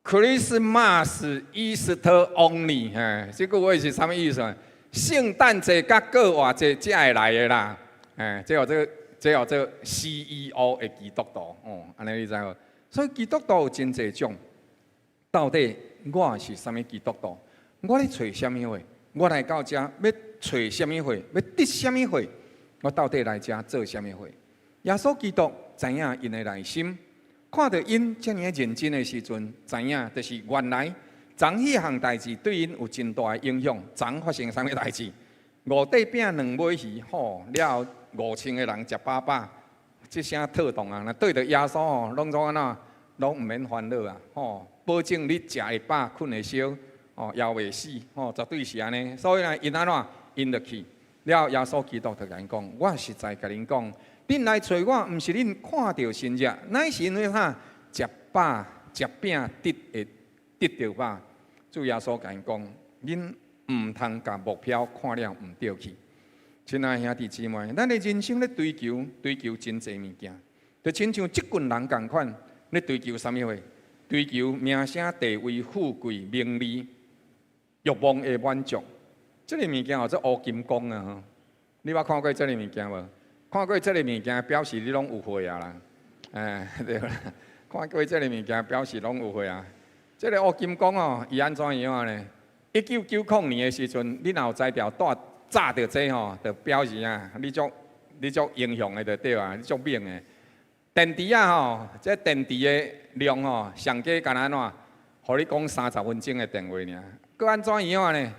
Christmas Easter Only，嘿，這句話是啥物意思？聖誕節佮過活節才會來的啦。哎，這叫做 CEO 的基督徒哦，按呢你知無？所以基督徒有真濟種，到底我是啥物基督徒？我咧揣啥物貨？我來到遮欲揣啥物貨？欲得啥物貨？我到底來遮做啥物貨？耶穌基督知影𪜶的內心，看著𪜶遮爾認真的時陣，知影就是原來昨彼項代誌對𪜶有真大的影響。昨發生啥物代誌？五塊餅兩尾魚，吼了後5000個人食飽飽，這聲套動啊！若對著耶穌吼，攏總按怎？攏毋免煩惱啊！吼，保證你食會飽，睏會燒，吼，枵袂死，吼，絕對是按呢。所以呢，𪜶按怎？𪜶就去了。耶穌基督就共𪜶講：我實在共恁講，恁來揣我，毋是恁看著神跡，乃是因為啥？食飽食餅得會得著飽。主耶穌共𪜶講：恁毋通共目標看了毋對去。親愛兄弟姊妹，咱的人生咧追求，追求真濟物件，就親像這群人仝款咧追求啥物貨？追求名聲、地位、富貴、名利、欲望的滿足。這个物件叫做烏金剛啊！吼，你捌看過這个物件無？看過這个物件，表示你攏有貨啊啦。哎，對啦，看過這个物件，表示攏有貨啊。這个烏金剛哦，伊按怎樣呢？1990年的時陣，你若有才調帶炸著這吼，就表示啊，你足英雄的就對啊，你足猛的。電池啊吼，這電池的量吼，上加干焦按怎？予你講30分鐘的電話爾。閣按怎樣呢？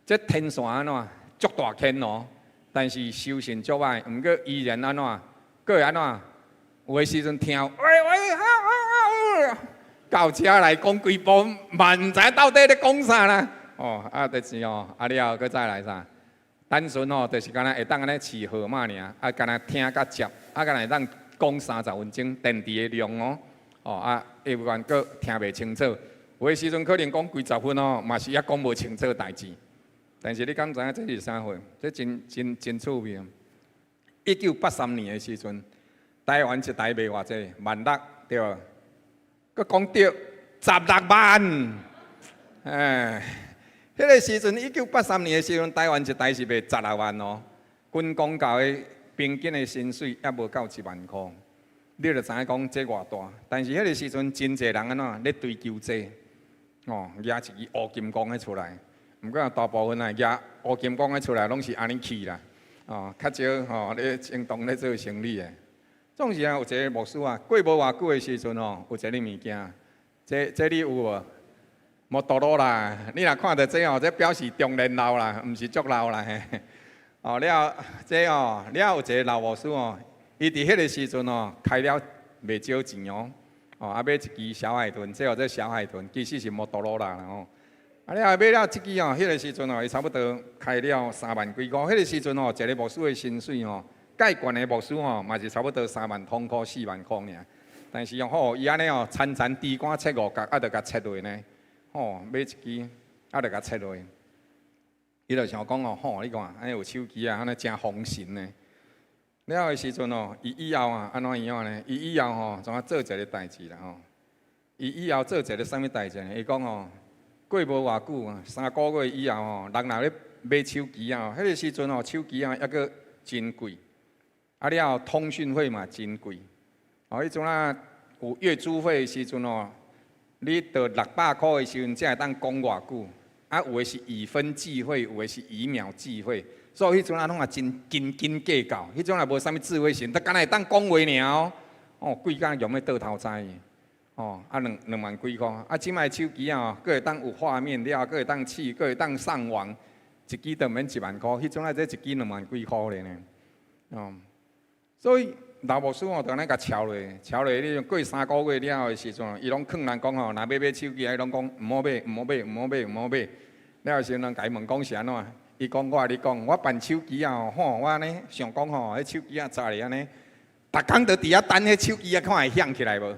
這天線按怎？足大圈哦，但是收訊足歹，毋過依然按怎？閣會按怎？有的時陣聽，喂喂啊啊啊！到遮來講幾步，嘛毋知到底咧講啥啦。哦，啊，就是哦，啊了後閣再來啥？單純哦，就是干焦會當按呢飼號碼爾，啊，干焦聽佮接，啊，干焦會當講30分鐘電池的量哦，哦啊，會員閣聽袂清楚，有的時陣可能講幾十分哦，嘛是猶講無清楚代誌。但是你敢知影這是啥貨？這真真真趣味。1983年的時陣，台灣一台賣偌濟？萬六對無？閣講著16萬，哎，彼个時陣，1983年的時陣，台灣一台是賣十六萬哦。軍公教的平均的薪水猶無夠1萬箍，你就知影講這偌大。但是彼个時陣真濟人按怎咧追求這個，哦，舉一支烏金剛的出來。毋過大部分啊，舉烏金剛的出來攏是按呢去啦，哦，較少吼咧正當咧做生理的。總是啊，有一个牧師啊，過無偌久的時陣吼，有一个物件，這你有無？摩托羅拉，你若看著這吼，這表示中年老啦，毋是足老啦嘿。哦，了這哦，了有一个老牧師哦，伊佇彼个時陣哦，開了袂少錢哦，哦，啊買一支小海豚，這叫做小海豚，其實是摩托羅拉啦吼。啊，了後買了這支哦，彼个時陣哦，伊差不多開了3萬幾箍。彼个時陣哦，一个牧師的薪水哦，蓋懸的牧師吼，嘛是差不多3萬通箍、4萬箍爾。但是哦，吼，伊按呢哦，層層豬肝切五角，啊，就共切落呢。吼，買一支，啊，就共切落。伊就想講哦，吼，你看，按呢有手機啊，按呢誠風神呢。了的時陣哦，伊以後啊，按怎樣呢？伊以後吼，怎啊做一个代誌啦吼？伊以後做一个啥物代誌呢？伊講哦，過無偌久啊，3個月以後吼，人若咧買手機啊，彼个時陣哦，手機啊猶閣真貴，啊了後通訊費嘛真貴。哦，彼陣啊有月租費的時陣哦，你著600箍的時陣才會當講偌久。啊，有的是以分計費，有的是以秒計費，所以彼陣啊攏也真斤斤計較。彼陣也無啥物智慧型，但干焦會當講話爾哦。哦，貴甲用欲倒頭知。哦，啊兩萬幾箍，啊這擺手機啊，閣會當有畫面了，閣會當試，閣會當上網，一支都毋免1萬箍，彼陣啊這一支2萬幾箍咧呢。哦，所以老牧師哦，就按呢共抄落，抄落你過3個月了後的時陣，伊攏勸人講吼，若欲買手機，伊攏講毋好買，毋好買，毋好買，毋好買。了後時陣人共伊問講是按怎？伊講我共你講，我辦手機啊吼，我按呢想講吼，彼手機仔插咧按呢，逐工就佇遐等彼手機仔看會響起來無？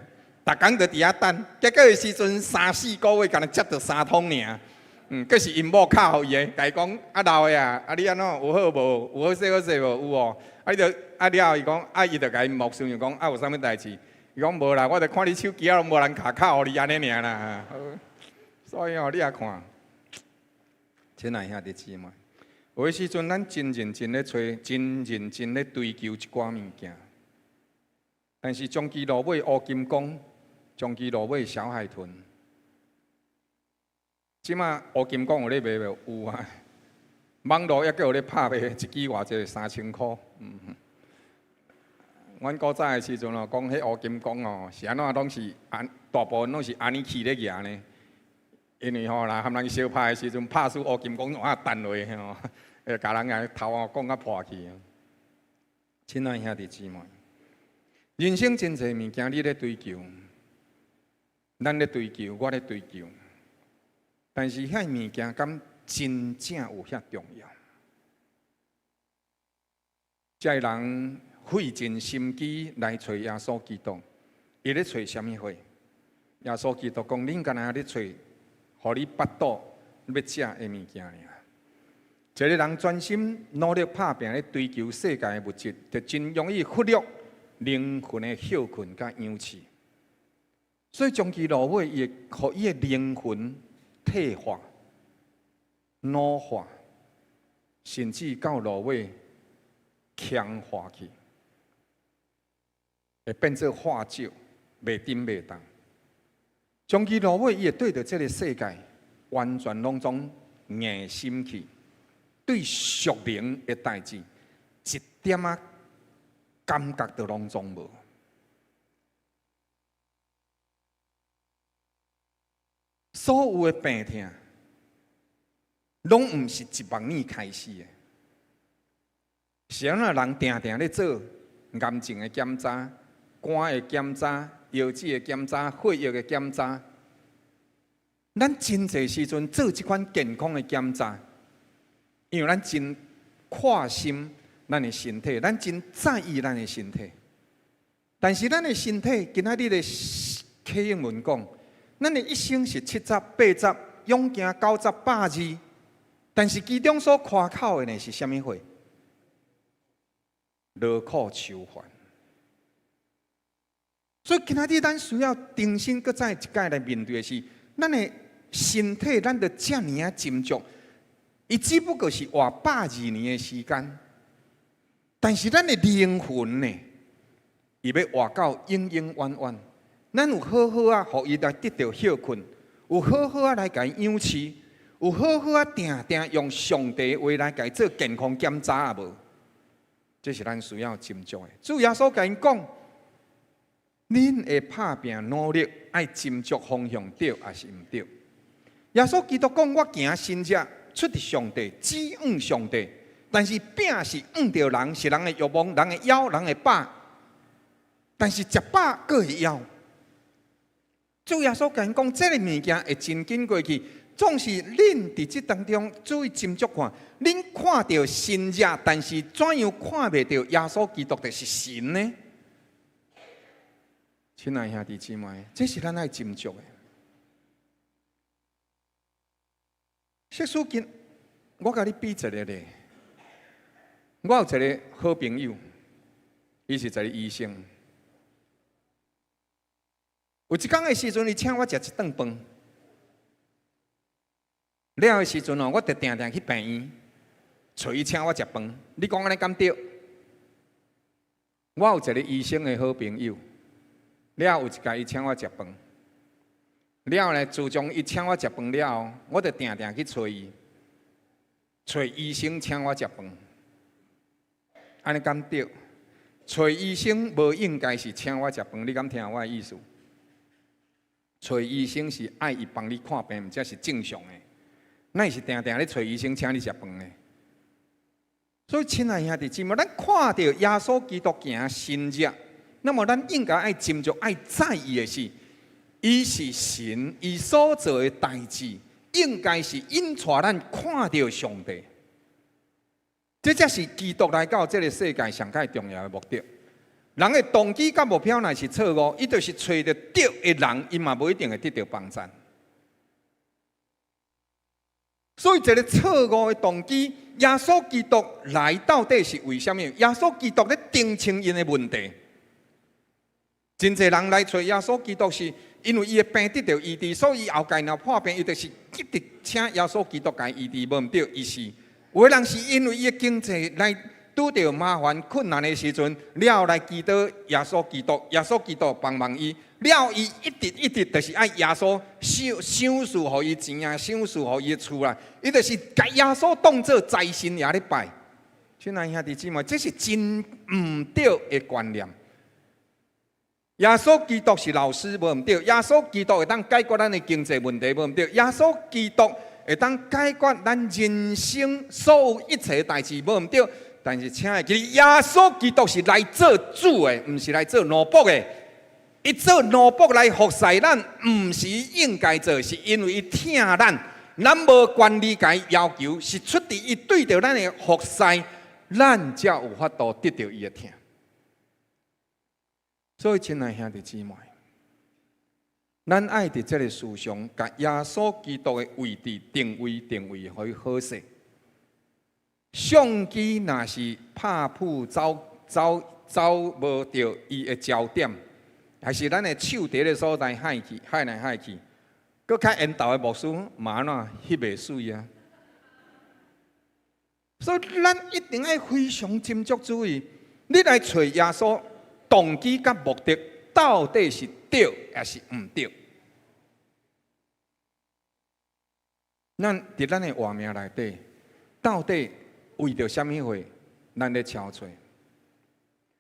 逐工就佇遐等，結果的時陣三四個月，干焦接著三通爾。閣是𪜶某敲予伊的，共伊講啊老的啊，啊你按怎有好無？有好勢好勢無？有哦。啊伊就啊了後伊講啊伊就共𪜶牧師就講啊有啥物代誌？伊講無啦，我就看你手機啊攏無人敲敲予你按呢爾啦。所以哦，你也看，親愛兄弟姊妹，有的時陣，咱真認真咧揣，真認真咧追求一寡物件，但是終其落尾烏金剛，終其落尾小海豚。這馬烏金剛有咧賣無？有啊。網路猶閣有咧拍賣，一支偌濟3000箍。阮古早的時陣哦，講彼烏金剛哦，是按怎攏是按大部分攏是按呢起咧舉呢。因為吼，若含人相拍的時陣，拍輸烏金剛怎啊彈落吼，會共人共頭哦講甲破去。親愛兄弟姊妹，人生真濟物件你咧追求，咱咧追求，我咧追求，但是遐物件敢真正有遐重要？這个人費盡心機來揣耶穌基督，伊咧揣啥物貨？耶穌基督講：恁敢若咧揣，予你腹肚欲食的物件爾。一個人專心努力拍拚咧追求世界的物質，就真容易忽略靈魂的歇睏佮養飼。所以終其落尾，伊會予伊的靈魂退化、老化，甚至到落尾強化去，會變做化石，袂振袂動。終其落尾，伊會對著這个世界完全攏總硬心去，對屬靈的代誌一點仔感覺都攏總無。所有的病痛，攏毋是一目耳開始的。是按怎人定定咧做癌症的檢查、肝的檢查、腰子的檢查、血液的檢查？咱真濟時陣做這款健康的檢查，因為咱真掛心咱的身體，咱真在意咱的身體。但是咱的身體，今仔日的啟應文講，咱的一生是70、80，勇行90、120。但是其中所誇口的呢是啥物貨？勞苦愁煩。所以今仔日咱需要重新閣再一擺來面對的是，咱的身體，咱著遮爾仔斟酌，伊只不過是活120年的時間，但是咱的靈魂呢，伊欲活到永永遠遠。咱有好好仔，予伊來得著歇睏，有好好仔來共伊養飼，有好好仔定定用上帝話來共伊做健康檢查啊無？這是咱需要斟酌的。主耶穌共𪜶講，恁的拍拚努力愛斟酌方向對抑是毋對？耶穌基督講，我行神跡出佇上帝，指向上帝，但是餅是向著人，是人的欲望，人的枵，人的飽。但是食飽閣會枵。主耶穌共𪜶講，這个物件會真緊過去。總是恁佇這當中注意斟酌看，恁看著神跡，但是怎樣看袂著耶穌基督就是神呢？親愛兄弟姊妹，這是咱愛斟酌的。釋書今，我共你比一个例，我有一个好朋友，伊是一个醫生。有一工的時陣，伊請我食一頓飯。了的時陣哦，我就定定去病院，揣伊請我食飯。你講按呢敢對？我有一个醫生的好朋友，了有一擺伊請我食飯。了呢，自從伊請我食飯了後，我就定定去揣伊，揣醫生請我食飯。按呢敢對？揣醫生無應該是請我食飯，你敢聽我的意思？揣醫生是愛伊幫你看病，才是正常的。哪會是定定咧揣醫生請你食飯呢？所以，親愛兄弟姊妹，咱看著耶穌基督行神跡，那麼咱應該愛斟酌、愛在意的是，伊是神，伊所做的代誌，應該是引帶咱看著上帝。這才是基督來到這个世界上蓋重要的目的。人的動機佮目標若是錯誤，伊就是揣著對的人，伊嘛無一定會得著幫贊。所以，一个錯誤的動機，耶穌基督來到底是為啥物？耶穌基督咧澄清𪜶的問題。真濟人來揣耶穌基督，是因為伊的病得著醫治，所以後蓋若破病，伊就是一直請耶穌基督共伊醫治，無毋對，伊是有的人是因為伊的經濟來拄著麻煩困難的時陣，了來祈禱耶穌基督，耶穌基督幫忙伊，了伊一直一直就是愛耶穌賞賞賜予伊錢啊，賞賜予伊的厝啦，伊就是共耶穌當做財神爺咧拜。親愛兄弟姊妹，這是真毋對的觀念。耶穌基督是老師，無毋對。耶穌基督會當解決咱的經濟問題，無毋對。耶穌基督會當解決咱人生所有一切代誌，無毋對。但是，請會記，耶穌基督是來做主的，毋是來做奴僕的。伊做奴僕來服侍咱，毋是應該做，是因為伊疼咱。咱無權利共伊要求，是出佇伊對著咱的服侍，咱才有法度得著伊的疼。所以，親愛兄弟姊妹，咱愛佇這个世上，共耶穌基督的位置定位定位，予伊好勢。相機若是拍噗走走走無著伊的焦點，還是咱的手佇彼个所在害去害來害去，閣較緣投的牧師嘛按怎翕袂媠啊！所以咱一定愛非常斟酌注意，你來揣耶穌動機佮目的到底是對抑是毋對？咱佇咱的活命內底，到底為著啥物貨，咱咧敲揣？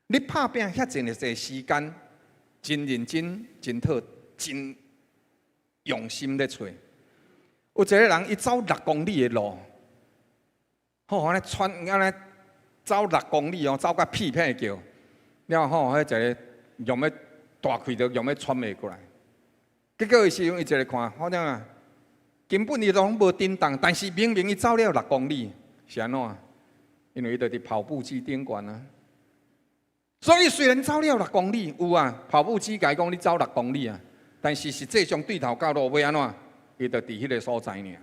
你拍拚遐濟時間，真認真、真討、真用心咧揣。有一个人，伊走六公里的路，好，按呢喘，按呢走六公里哦，走甲屁屁叫，了後吼，彼一个用欲大氣都用欲喘袂過來。結果伊時陣伊一个看，好像啊，根本伊攏無振動，但是明明伊走了六公里，是按怎？因為伊就佇跑步機頂懸啊。所以雖然走了六公里，有啊，跑步機共伊講你走六公里啊，但是實際上對頭到路尾按怎？伊就佇彼个所在爾。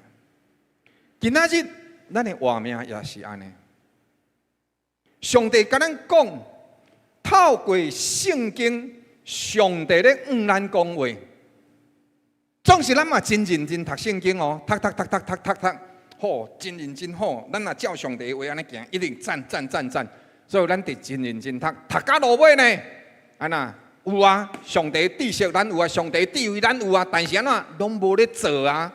今仔日咱的活命也是按呢。上帝共咱講，透過聖經，上帝咧向咱講話。總是咱嘛真認真讀聖經哦，讀讀讀讀讀讀讀，好，真認真好。咱若照上帝的話按呢行，一定讚讚讚讚。所以咱得真認真讀，讀到落尾呢，按怎有啊？上帝知識咱有啊，上帝智慧咱有啊，但是按怎攏無咧做啊？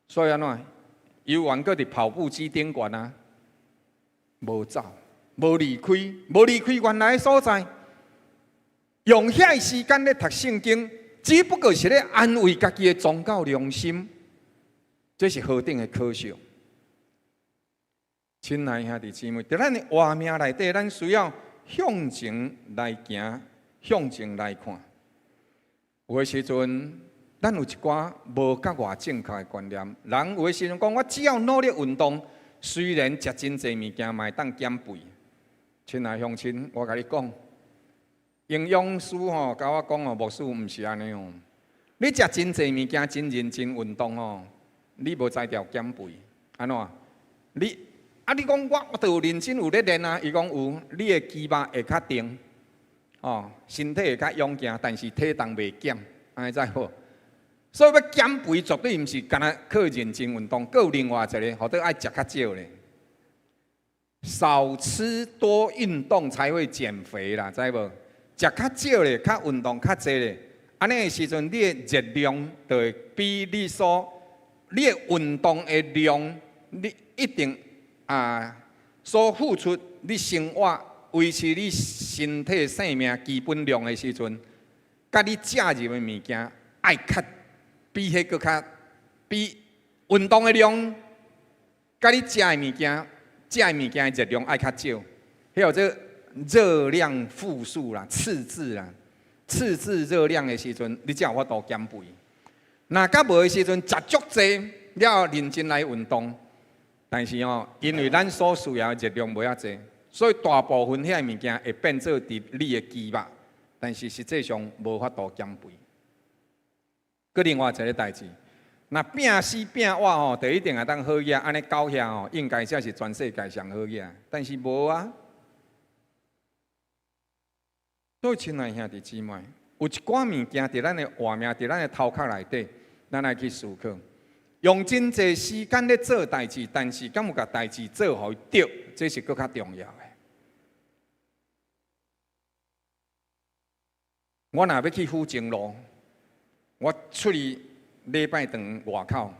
所以按怎猶原閣佇跑步機頂懸啊，無走，無離開，無離開原來的所在，用遐時間咧讀聖經，只不過是咧安慰家己的宗教良心，這是何等的可笑！親愛兄弟姊妹，佇咱的活命內底，咱需要向前來行，向前來看。有的時陣，咱有一寡無佮偌正確的觀念。人有的時陣講，我只要努力運動，雖然食真濟物件，嘛會當減肥。親愛鄉親，我共你講，營養師吼共我講哦，牧師毋是按呢哦。你食真濟物件，真認真運動吼，你無才調減肥。按怎？你啊，你講我都有認真有咧練啊？伊講有，你的肌肉會較定，哦，身體會較勇健，但是體重袂減，按呢知無？所以欲減肥絕對毋是干焦靠認真運動，閣有另外一个，號做愛食較少咧。少吃多運動才會減肥啦，知無？食較少咧，較運動較濟咧，按呢的時陣，你的熱量就會比你所你的運動的量，你一定啊所付出你生活維持你身體生命基本量的時陣，佮你食入的物件愛較比彼閣較比運動的量，佮你食的物件。食的物件的熱量愛較少，彼號做熱量負數啦，赤字啦，赤字熱量的時陣，你才有法度減肥。若較無的時陣，食足濟了認真來運動，但是吼，因為咱所需要的熱量無遐濟，所以大部分遐物件會變做佇你的肌肉，但是實際上無法度減肥。閣另外一个代誌。若拚死拚活吼，就一定會當好額，按呢搞遐吼，應該才是全世界上好額，但是無啊。所以，親愛兄弟姊妹，有一寡物件佇咱的活命，佇咱的頭殼內底，咱愛去思考。用真濟時間咧做代誌，但是敢有共代誌做予伊對，這是閣較重要的。我若欲去府前路，我出去禮拜堂外口，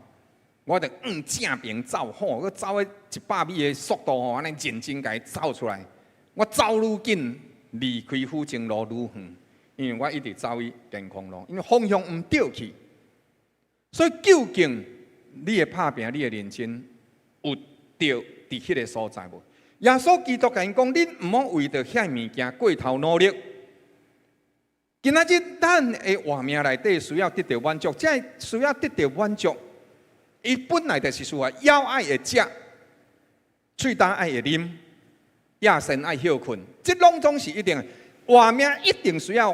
我就向正爿走，吼，閣走彼100米的速度吼，按呢認真共伊走出來。我走愈緊，離開府前路愈遠，因為我一直走去健康路，因為方向毋對去。所以究竟你的拍拚，你的認真有對佇彼個所在無？耶穌基督共𪜶講，恁毋好為著遐物件過頭努力。今仔日咱的活命內底需要得著滿足，這需要得著滿足，伊本來就是需要枵愛會食，喙焦愛會啉，夜深愛歇睏，這攏總是一定的。活命一定需要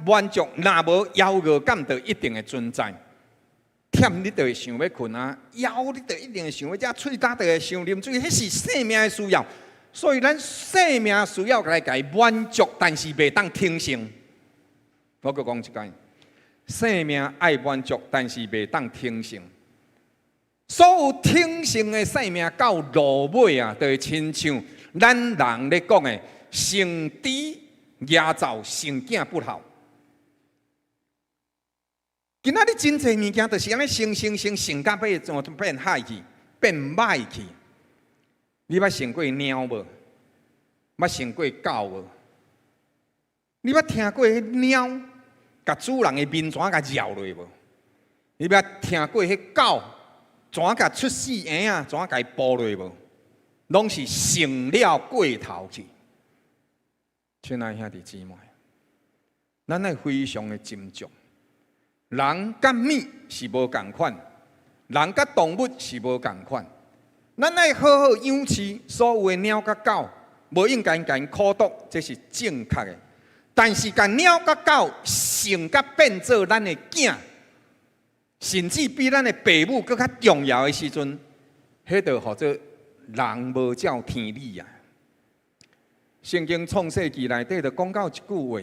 滿足，若無枵餓感就一定會存在。忝你就會想欲睏啊，枵你就一定會想欲食，喙焦就會想啉水，彼是生命的需要。所以咱生命需要來共伊滿足，但是袂當停性。我閣講一擺，生命愛滿足，但是袂當停性。所有停性的生命到落尾啊，就會親像咱人咧講的，成豬野灶，成囝不孝。今仔日真濟物件，就是按呢成成成成甲尾，怎變害去，變歹去。你捌生過貓無？捌生過狗無？你捌聽過彼貓共主人的面怎共咬落無？你捌聽過彼狗怎共出世嬰仔怎共伊哺落無？攏是成了過頭去。親愛兄弟姊妹，咱愛非常的斟酌。人佮物是無仝款，人佮動物是無仝款。咱愛好好養飼所有的貓佮狗，無應該共𪜶苦毒，這是正確的。但是共貓佮狗成甲變做咱的囝，甚至比咱的爸母閣較重要的時陣，彼就號做人無照天理啊！聖經創世記內底就講到一句話：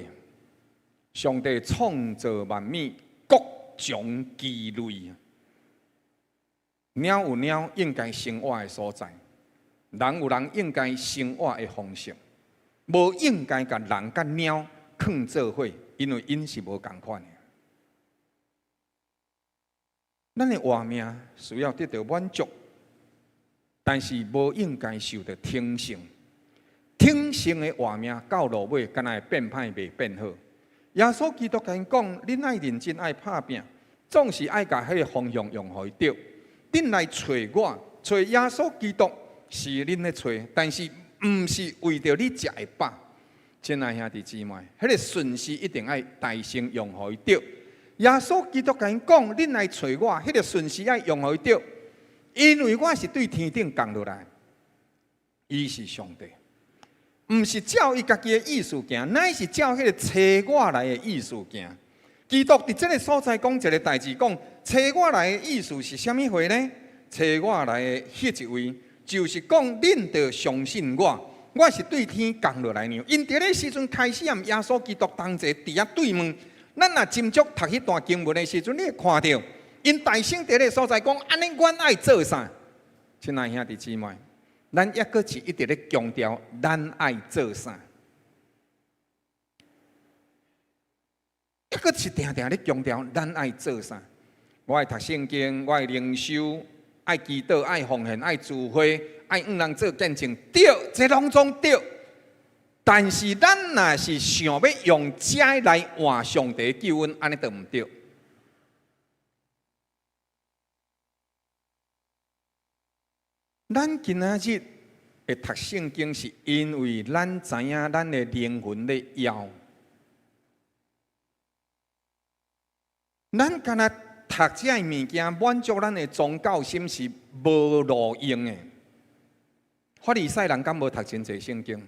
上帝創造萬物，各從其類。貓有貓應該生活的所在，人有人應該生活的方式，無應該共人佮貓囥做伙，因為𪜶是無仝款的。咱的活命需要得著滿足，但是無應該受著天性。天性的活命到落尾，敢若會變歹，袂變好。耶穌基督共𪜶講：恁愛認真愛拍拚，總是愛共彼个方向用予伊對。恁來揣我，揣耶穌基督是恁咧揣，但是毋是為著你食會飽。親愛兄弟姊妹，彼个順序一定愛大聲用予伊對。耶穌基督共𪜶講：恁來揣我，彼个順序愛用予伊對，因為我是對天頂降落來，伊是上帝。毋是照伊家己的意思行，乃是照彼个差我來的意思行。基督佇這个所在講一个代誌，講差我來的意思是啥物貨呢？差我來的彼一位，就是講恁著相信我，我是對天降落來的。𪜶佇咧時陣開始，和耶穌基督同齊佇遐對問。咱若斟酌讀彼段經文的時陣，你會看著𪜶大聲佇咧所在講：按呢，阮愛做啥？親愛兄弟姊妹，咱抑閣是一直咧強調，咱愛做啥？抑閣是定定咧強調，咱愛做啥？我愛讀聖經，我愛靈修，愛祈禱，愛奉獻，愛聚會，愛向人做見證，對，這攏總對。但是咱若是想欲用這來換上帝救恩，按呢就毋對。咱今仔日會讀聖經，是因為咱知影咱的靈魂咧枵。咱干焦讀這个物件，滿足咱的宗教心是無路用的。法利賽人敢無讀真濟聖經？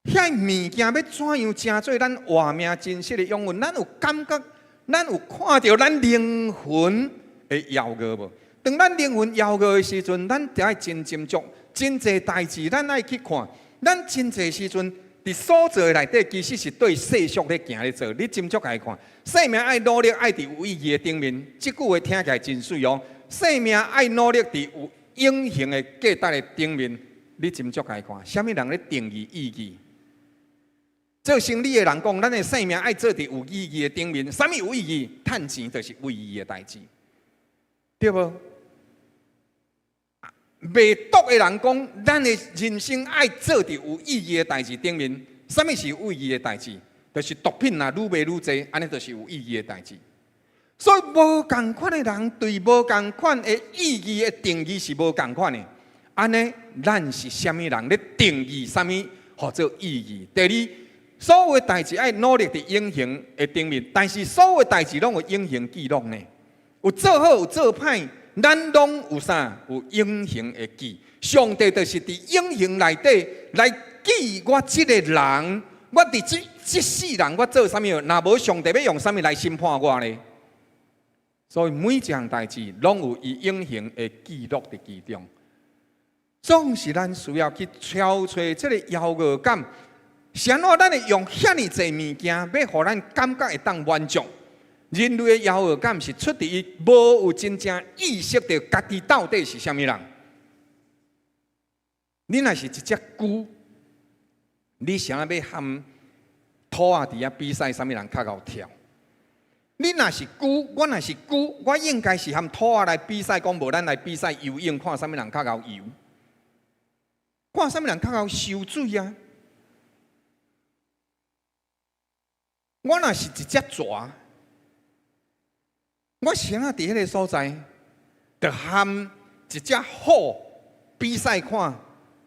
遐物件欲怎樣成做咱活命真實的養分？咱有感覺，咱有看著咱靈魂會枵餓無？當咱靈魂枵餓的時陣，咱就愛真斟酌，真濟代誌，咱愛去看。咱真濟時陣佇所做的內底，其實是對世俗咧行咧做。你斟酌來看，生命愛努力愛佇有意義的頂面，這句話聽起來真媠哦。生命愛努力佇有永恆的價值的頂面，你斟酌來看，啥物人咧定義意義？做生理的人講，咱的生命愛做佇有意義的頂面，啥物有意義？趁錢就是有意義的代誌，對無？賣毒的人講，咱的人生愛做佇有意義的代誌頂面，啥物是有意義的代誌？就是毒品若愈賣愈濟，按呢就是有意義的代誌。所以無仝款的人對無仝款的意義的定義是無仝款的。按呢，咱是啥物人咧定義啥物號做意義？第二，所有的代誌愛努力佇永恆的頂面，但是所有的代誌攏有永恆記錄呢。有做好有做歹，咱攏有啥？有永恆的記。上帝就是佇永恆內底來記我這个人，我佇這這世人我做啥物？若無上帝欲用啥物來審判我呢？所以每一項代誌攏有伊永恆的記錄佇其中。總是咱需要去超揣這个驕傲感。是按怎咱會用遐爾濟物件，欲予咱感覺會當滿足？人類的驕傲感是出佇伊無有真正意識著家己到底是啥物人。你若是一隻龜，你啥欲和兔仔佇遐比賽，啥物人較𠢕跳？你若是龜，我若是龜，我應該是和兔仔來比賽，講無咱來比賽游泳，看啥物人較𠢕游，看啥物人較𠢕泅水啊！我若是一隻蛇，我啥佇彼个所在，就和一隻虎比賽，看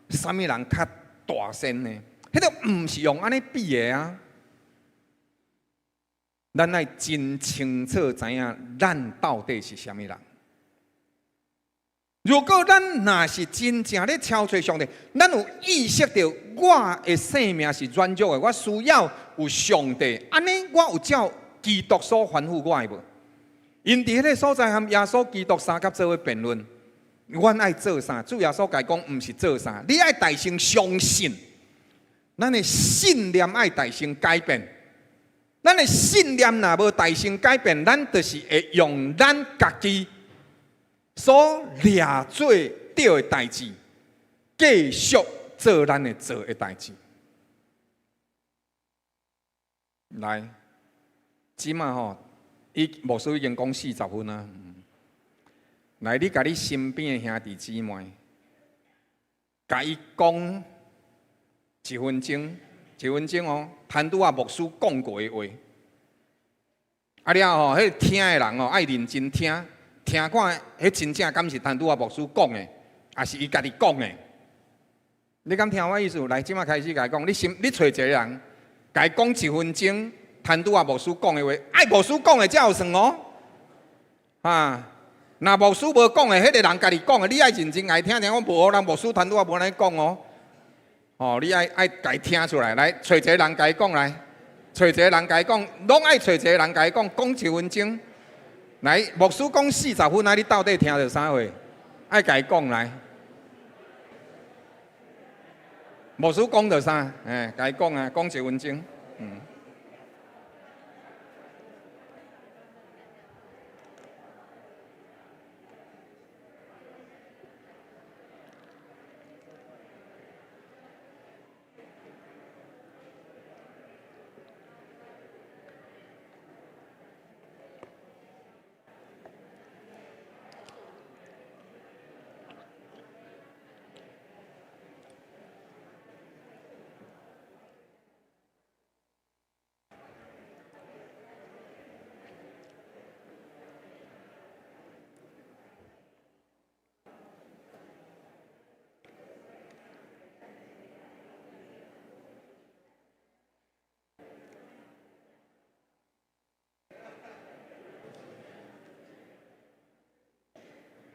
啥物人較大聲呢？彼个毋是用按呢比的啊！咱愛真清楚知影，咱到底是啥物人。如果咱若是真正咧超揣上帝，咱有意識著我的生命是軟弱的，我需要有上帝。按呢，我有照基督所吩咐我的無？𪜶佇彼个所在和耶穌基督相佮做伙辯論，阮愛做啥？主耶穌共伊講，毋是做啥，你愛大聲相信，咱的信念愛大聲改變。咱的信念若無大聲改變，咱就是會用咱家己所掠做對的代誌，繼續做咱會做的代誌。來，這馬吼，伊牧師已經講40分啊。來，你共你身邊的兄弟姊妹，共伊講一分鐘，一分鐘哦，陳拄仔牧師講過的話。啊了後吼，彼个聽的人哦，愛認真聽，聽看，彼真正敢是陳拄仔牧師講的，抑是伊家己講的？你敢聽我意思？來，這馬開始共伊講，你心你揣一个人，共伊講一分鐘，陳拄仔牧師講的話，愛牧師講的才有算哦。啊，若牧師無講的，彼个人家己講的，你愛認真愛聽聽。講無，人牧師陳拄仔無按呢講哦。哦，你愛愛共伊聽出來，來，揣一个人共伊講來，揣一个人共伊講，攏愛揣一个人共伊講，講一分鐘。來，牧師講40分啊，你到底聽著啥貨？愛共伊講來。牧師講著啥？欸，共伊講啊，講一分鐘。嗯。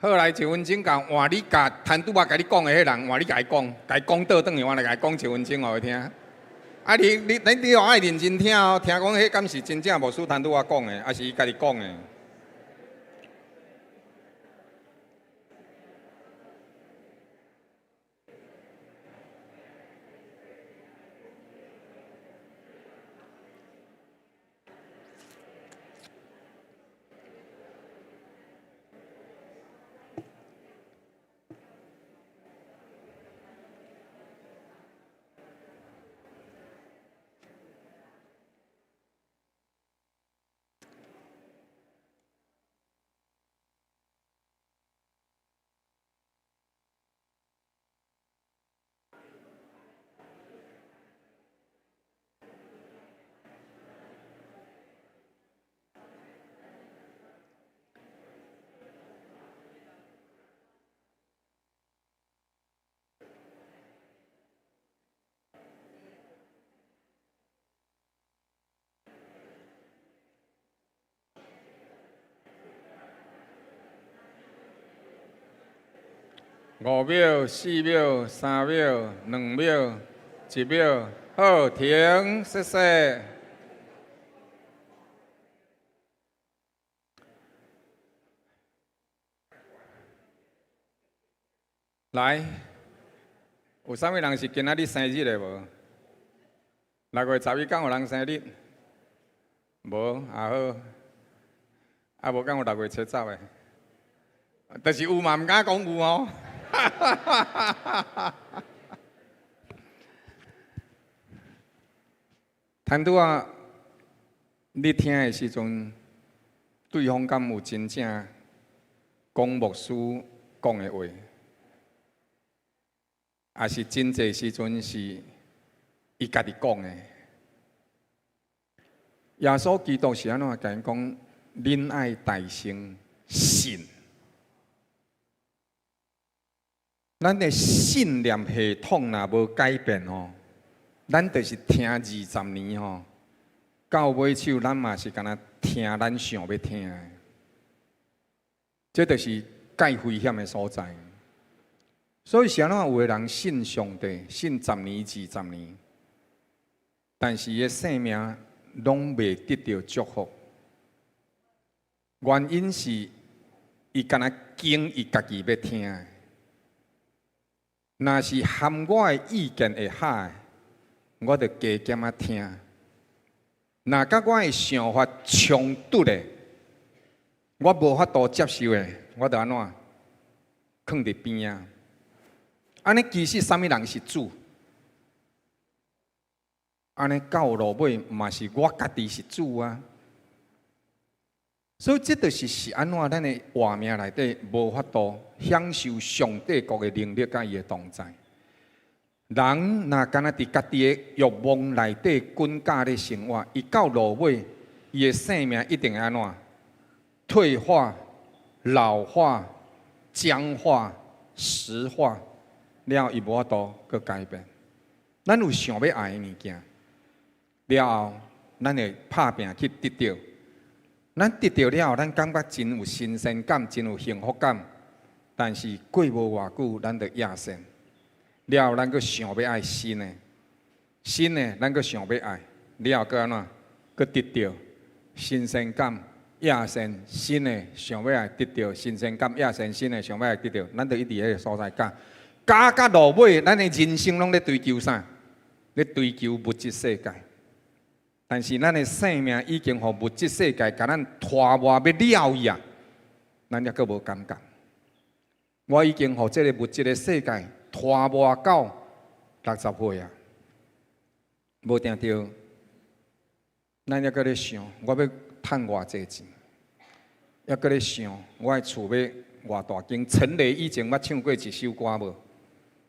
好，來一分鐘，共換你共陳拄仔共你講的彼人，換你共伊講，共伊講倒轉去，我來共伊講一分鐘，予伊聽。啊你，你你你愛認真聽哦，聽講彼敢是真正牧師陳拄仔講的，抑是伊家己講的？ 5秒、4秒、3秒、2秒、1秒，好，停，謝謝。來，有啥物人是今仔日生日的無？6月11敢有人生日？無，也好。啊，無敢有6月7日的？但是有嘛，毋敢講有哦。坦拄仔，你聽的時陣，對方敢有真正講牧師講的話？抑是真濟時陣是伊家己講的？耶穌基督是按怎共𪜶講？恁愛大聲信。咱的信念系統若無改變吼，咱就是聽20年吼，到尾手咱嘛是干焦聽咱想欲聽的，這就是蓋危險的所在。所以是按怎有的人信上帝，信十年、20年，但是伊的生命攏袂得著祝福。原因是伊干焦揀伊家己欲聽的。若是含我的意見會合的，我就加減仔聽；若佮我的想法衝突的，我無法度接受的，我就按怎囥佇邊仔。按呢其實啥物人是主？按呢到落尾嘛是我家己是主啊。所以這就是是按怎咱的活命內底無法度享受上帝國的能力佮伊的同在。人若干焦佇家己的欲望內底滾架咧生活，伊到落尾，伊的生命一定會按怎退化、老化、僵化、石化，了後伊無法度閣改變。咱有想欲愛的物件，了後咱會拍拚去得著。咱得著了後，咱感覺真有新鮮感，真有幸福感。但是過無偌久，咱就厭世。了後，咱閣想欲愛新的，新的，咱閣想欲愛。了後閣按怎？閣得著新鮮感，厭世，新的想欲愛得著新鮮感，厭世，新的想欲愛得著，咱就一直彼個所在加，加到落尾，咱的人生攏咧追求啥？咧追求物質世界。但是咱的生命已經予物質世界共咱拖磨欲了去啊！咱猶閣無感覺。我已經予這個物質的世界拖磨到60歲啊！無定著，咱猶閣咧想，我欲趁偌濟錢，猶閣咧想，我的厝欲偌大間。陳雷以前捌唱過一首歌無？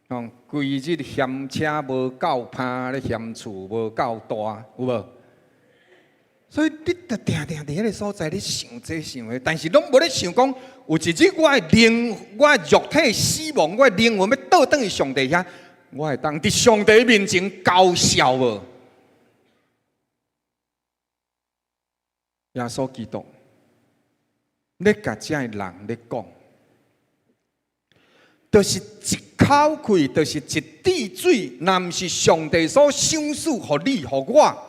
講規日嫌車無夠拍，咧嫌厝無夠大，有無？所以你著定定佇彼个所在，你想這想彼，但是攏無咧想講，有一日我的靈，我的肉體死亡，我的靈魂欲倒轉去上帝遐，我會當佇上帝面前交數無？耶穌基督，咧共遮的人咧講，就是一口氣，就是一滴水，若毋是上帝所賞賜予你、予我。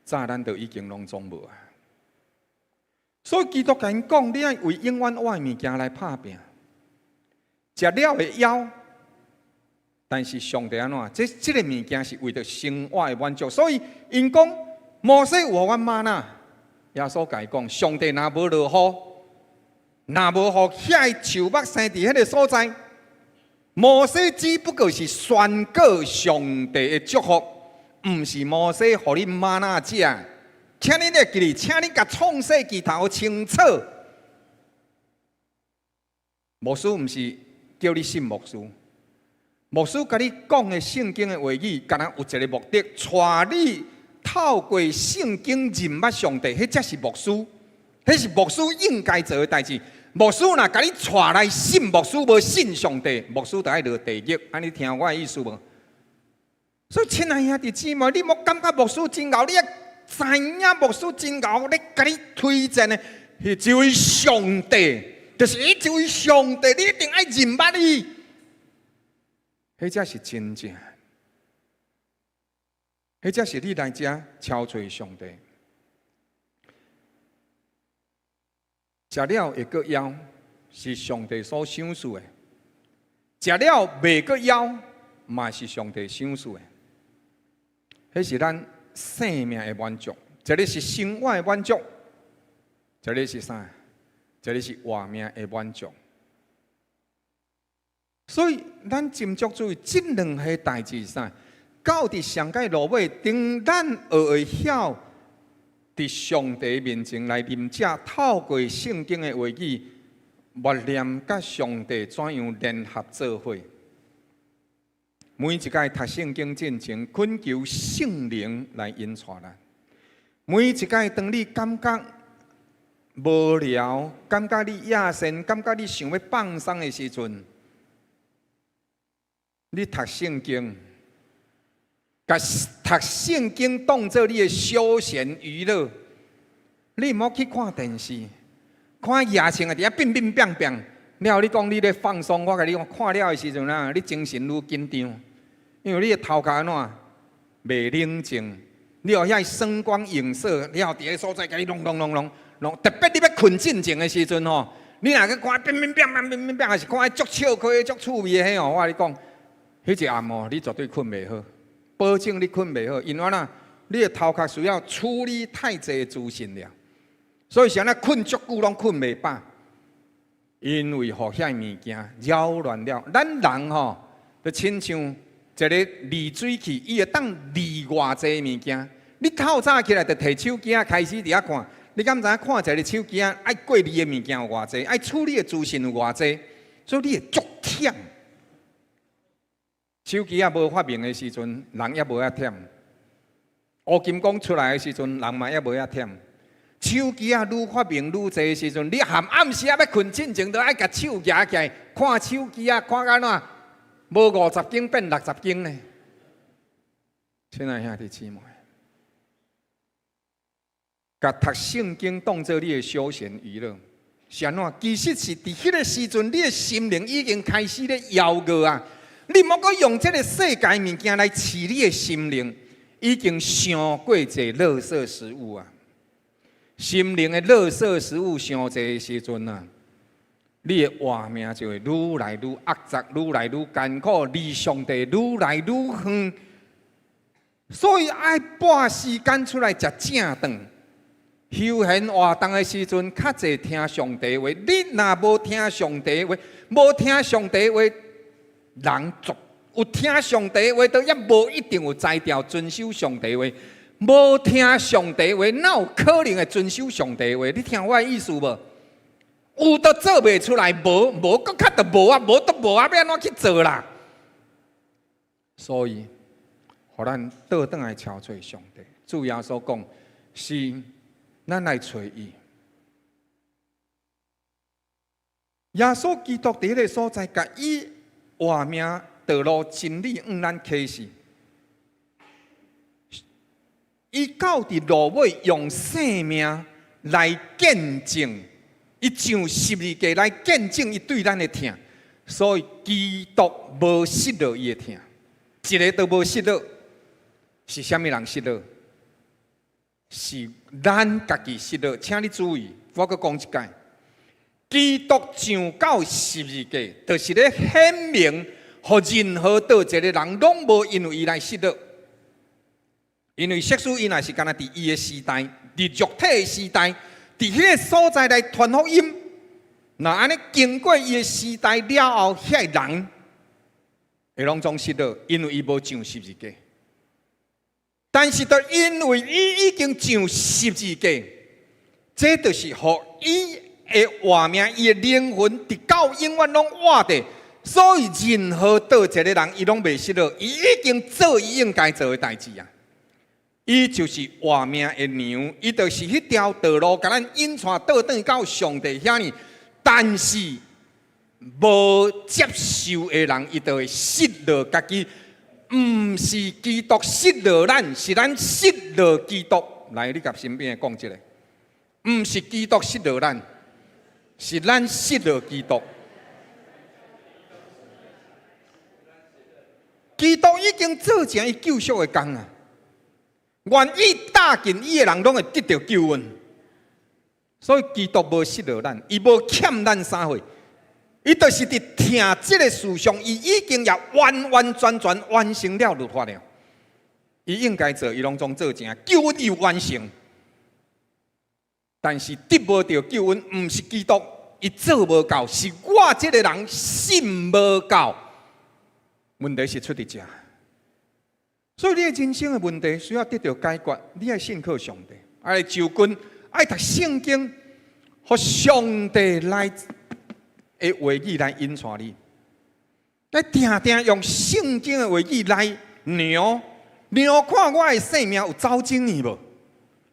早咱就已經攏總無啊！所以基督共𪜶講，你愛為永遠活的物件來拍拚，食了會枵，但是上帝按怎？這這个物件是為著生活的滿足，所以𪜶講摩西有予阮嗎哪，耶穌共伊講，上帝若無落雨，若無予遐个樹木生佇彼个所在，摩西只不過是宣告上帝的祝福。毋是摩西予恁嗎哪食，請恁會記得，請恁共創世記頭清楚。牧師毋是叫你信牧師，牧師共你講的聖經的話語，干焦有一个目的，帶你透過聖經認捌上帝，彼才是牧師，彼是牧師應該做的代誌。牧師若共你帶來信牧師，無信上帝，牧師就愛落地獄。按呢聽我的意思無？所以，親愛兄弟姊妹，你莫感覺牧師真𠢕，你愛知影牧師真𠢕咧，共你推薦的是這位上帝，就是伊這位上帝，你一定愛認捌伊，彼才是真正，彼才是你來遮敲揣上帝。食了會閣枵，是上帝所賞賜的；食了袂閣枵，嘛是上帝賞賜的。彼是咱生命的滿足，一个是生活的滿足，一个是啥？一个是活命的滿足。所以，咱斟酌注意這兩個代誌是啥？到佇上蓋落尾，當咱學會曉佇上帝面前來啉食，透過聖經的話語，默念佮上帝怎樣聯合做伙。每一擺讀聖經進前，懇求聖靈來引帶咱。每一擺當你感覺無聊，感覺你厭世，感覺你想欲放鬆的時陣，你讀聖經，共讀聖經當做你的休閒娛樂，你毋好去看電視，看夜星啊，佇遐變變變變。了後你講你咧放鬆，我共你講，看了的時陣啊，你精神愈緊張，因為你的頭殼按怎袂冷靜，你予遐聲光影色，了後佇个所在共你弄弄弄弄弄，特別你欲睏進前的時陣吼，你若去看變變變變變變，抑是看足笑詼足趣味的彼吼，我共你講，彼一暗哦，你絕對睏袂好，保證你睏袂好，因為按怎，你的頭殼需要處理太濟資訊了，所以啥呢睏足久攏睏袂飽。因為予遐物件擾亂了，咱人吼，就親像一个濾水器，伊會當濾偌濟物件。你透早起來就提手機仔開始佇遐看，你敢知影看一个手機仔愛過濾的物件有偌濟，愛處理的資訊有偌濟，所以你會足忝。手機仔無發明的時陣，人猶無遐忝。烏金剛出來的時陣，人嘛猶無遐忝。手機仔愈發明愈濟的時陣，你含暗時仔欲睏進前，都愛共手舉起來看手機仔，看到按怎？無50間變60間呢？親愛兄弟姊妹，共讀聖經當做你的休閒娛樂，是按怎？其實是佇彼个時陣，你的心靈已經開始咧枵餓啊！你莫閣用這個世界物件來飼你的心靈，已經傷過濟垃圾食物啊！心靈的垃圾食物傷濟的時陣啊，你的活命就會愈來愈壓榨，愈來愈艱苦，離上帝愈來愈遠。所以愛撥時間出來食正頓，休閒活動的時陣，較濟聽上帝話。你若無聽上帝話，無聽上帝話，人足有聽上帝話，都猶無一定有才調遵守上帝話。無聽上帝話，哪有可能會遵守上帝話？你聽我的意思無？有都做袂出來，無無閣較就無啊，無都無啊，欲按怎去做啦？所以，予咱倒轉來敲揣上帝。主耶穌講，是咱來揣伊。耶穌基督佇彼个所在，共以活命道路真理向咱啟示。伊到佇落尾用生命來見證，伊上十字架來見證伊對咱的疼，所以基督無失落伊的疼，一个都無失落。是啥物人失落？是咱家己失落。請你注意，我閣講一擺，基督上到十字架，就是咧顯明，予任何佗一个人攏無因為伊來失落。因為設使伊若是干焦佇伊的時代，佇肉體的時代，佇彼个所在來傳福音，若按呢經過伊的時代了後，遐个人會攏總失落，因為伊無上十字架。但是，就因為伊已經上十字架，這就是予伊的活命，伊的靈魂，直到永遠攏活著。所以，任何佗一个人，伊攏袂失落，伊已經做伊應該做的代誌啊！伊就是活命的糧，伊就是彼條道路，共咱引帶倒轉到上帝遐爾。但是無接受的人，伊就會失落家己。毋是基督失落咱，是咱失落基督。來，你共身邊的講一下，毋是基督失落咱，是咱失落基督。基督已經做成伊救贖的工啊！願意搭近伊的人，攏會得著救恩。所以基督無失落咱，伊無欠咱啥貨，伊就是佇疼這个事上，伊已經也完完全全完成了律法了。伊應該做，伊攏總做成，救恩伊有完成。但是得無著救恩，毋是基督伊做無夠，是我這个人信無夠。問題是出佇遮，所以你的人生的問題需要得著解決，你愛信靠上帝，愛就近，愛讀聖經，予上帝來的話語來引帶你，來定定用聖經的話語來量量看我的生命有走正去無？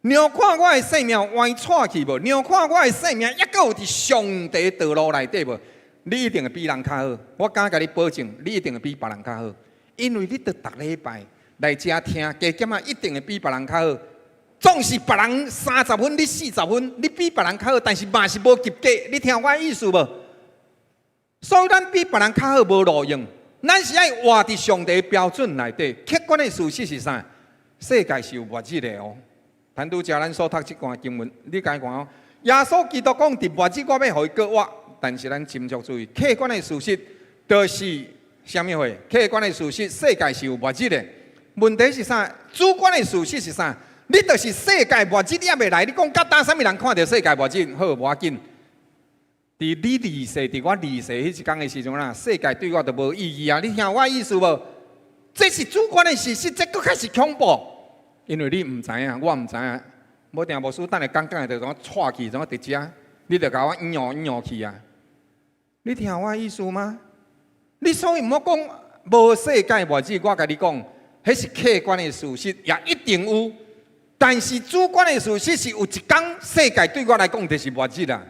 量看我的生命有歪岔去無？量看我的生命猶閣有佇上帝道路內底無？你一定會比人較好，我敢共你保證，你一定會比別人較好，因為你著逐禮拜來遮聽，加減仔一定會比別人較好。總是別人30分，你40分，你比別人較好，但是嘛是無及格。你聽我意思無？所以咱比別人較好無路用，咱是愛活佇上帝標準內底。客觀的事實是啥？世界是有末日的哦。坦拄才咱所讀這段經文，你共伊看哦。耶穌基督講佇末日，我欲予伊閣活。但是咱斟酌注意，客觀的事實就是啥物貨？客觀的事實，世界是有末日的。問題是啥？主觀的事實是啥？你就是世界末日，你猶未來。你講佮當啥物人看著世界末日？好，無要緊。佇你2歲，佇我2歲彼一工的時陣啊，世界對我就無意義啊！你聽我意思無？這是主觀的事實，這閣較是恐怖。因為你毋知影，我毋知影。無定牧師等下講講的就怎掣去，怎佇遮，你就共我引引引去啊！你聽我意思嗎？你所以毋好講無世界末日，我共你講，彼是客觀的事實，也一定有。但是主觀的事實是有一工世界對我來講就是末日啦。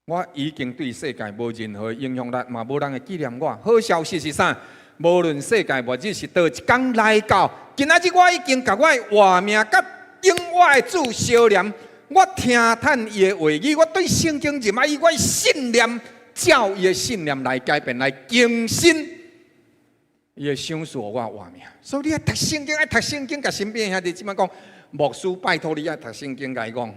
我已經對世界無任何影響力，嘛無人會紀念我。好消息是啥？無論世界末日是佗一工來到，今仔日我已經共我的活命佮永活的主相連。我聽趁伊的話語，我對聖經入來，以我的信念，照伊的信念來改變，來更新伊的賞賜予我活命。所以你愛讀聖經，愛讀聖經，共身邊兄弟姊妹講，牧師拜託你愛讀聖經，共伊講。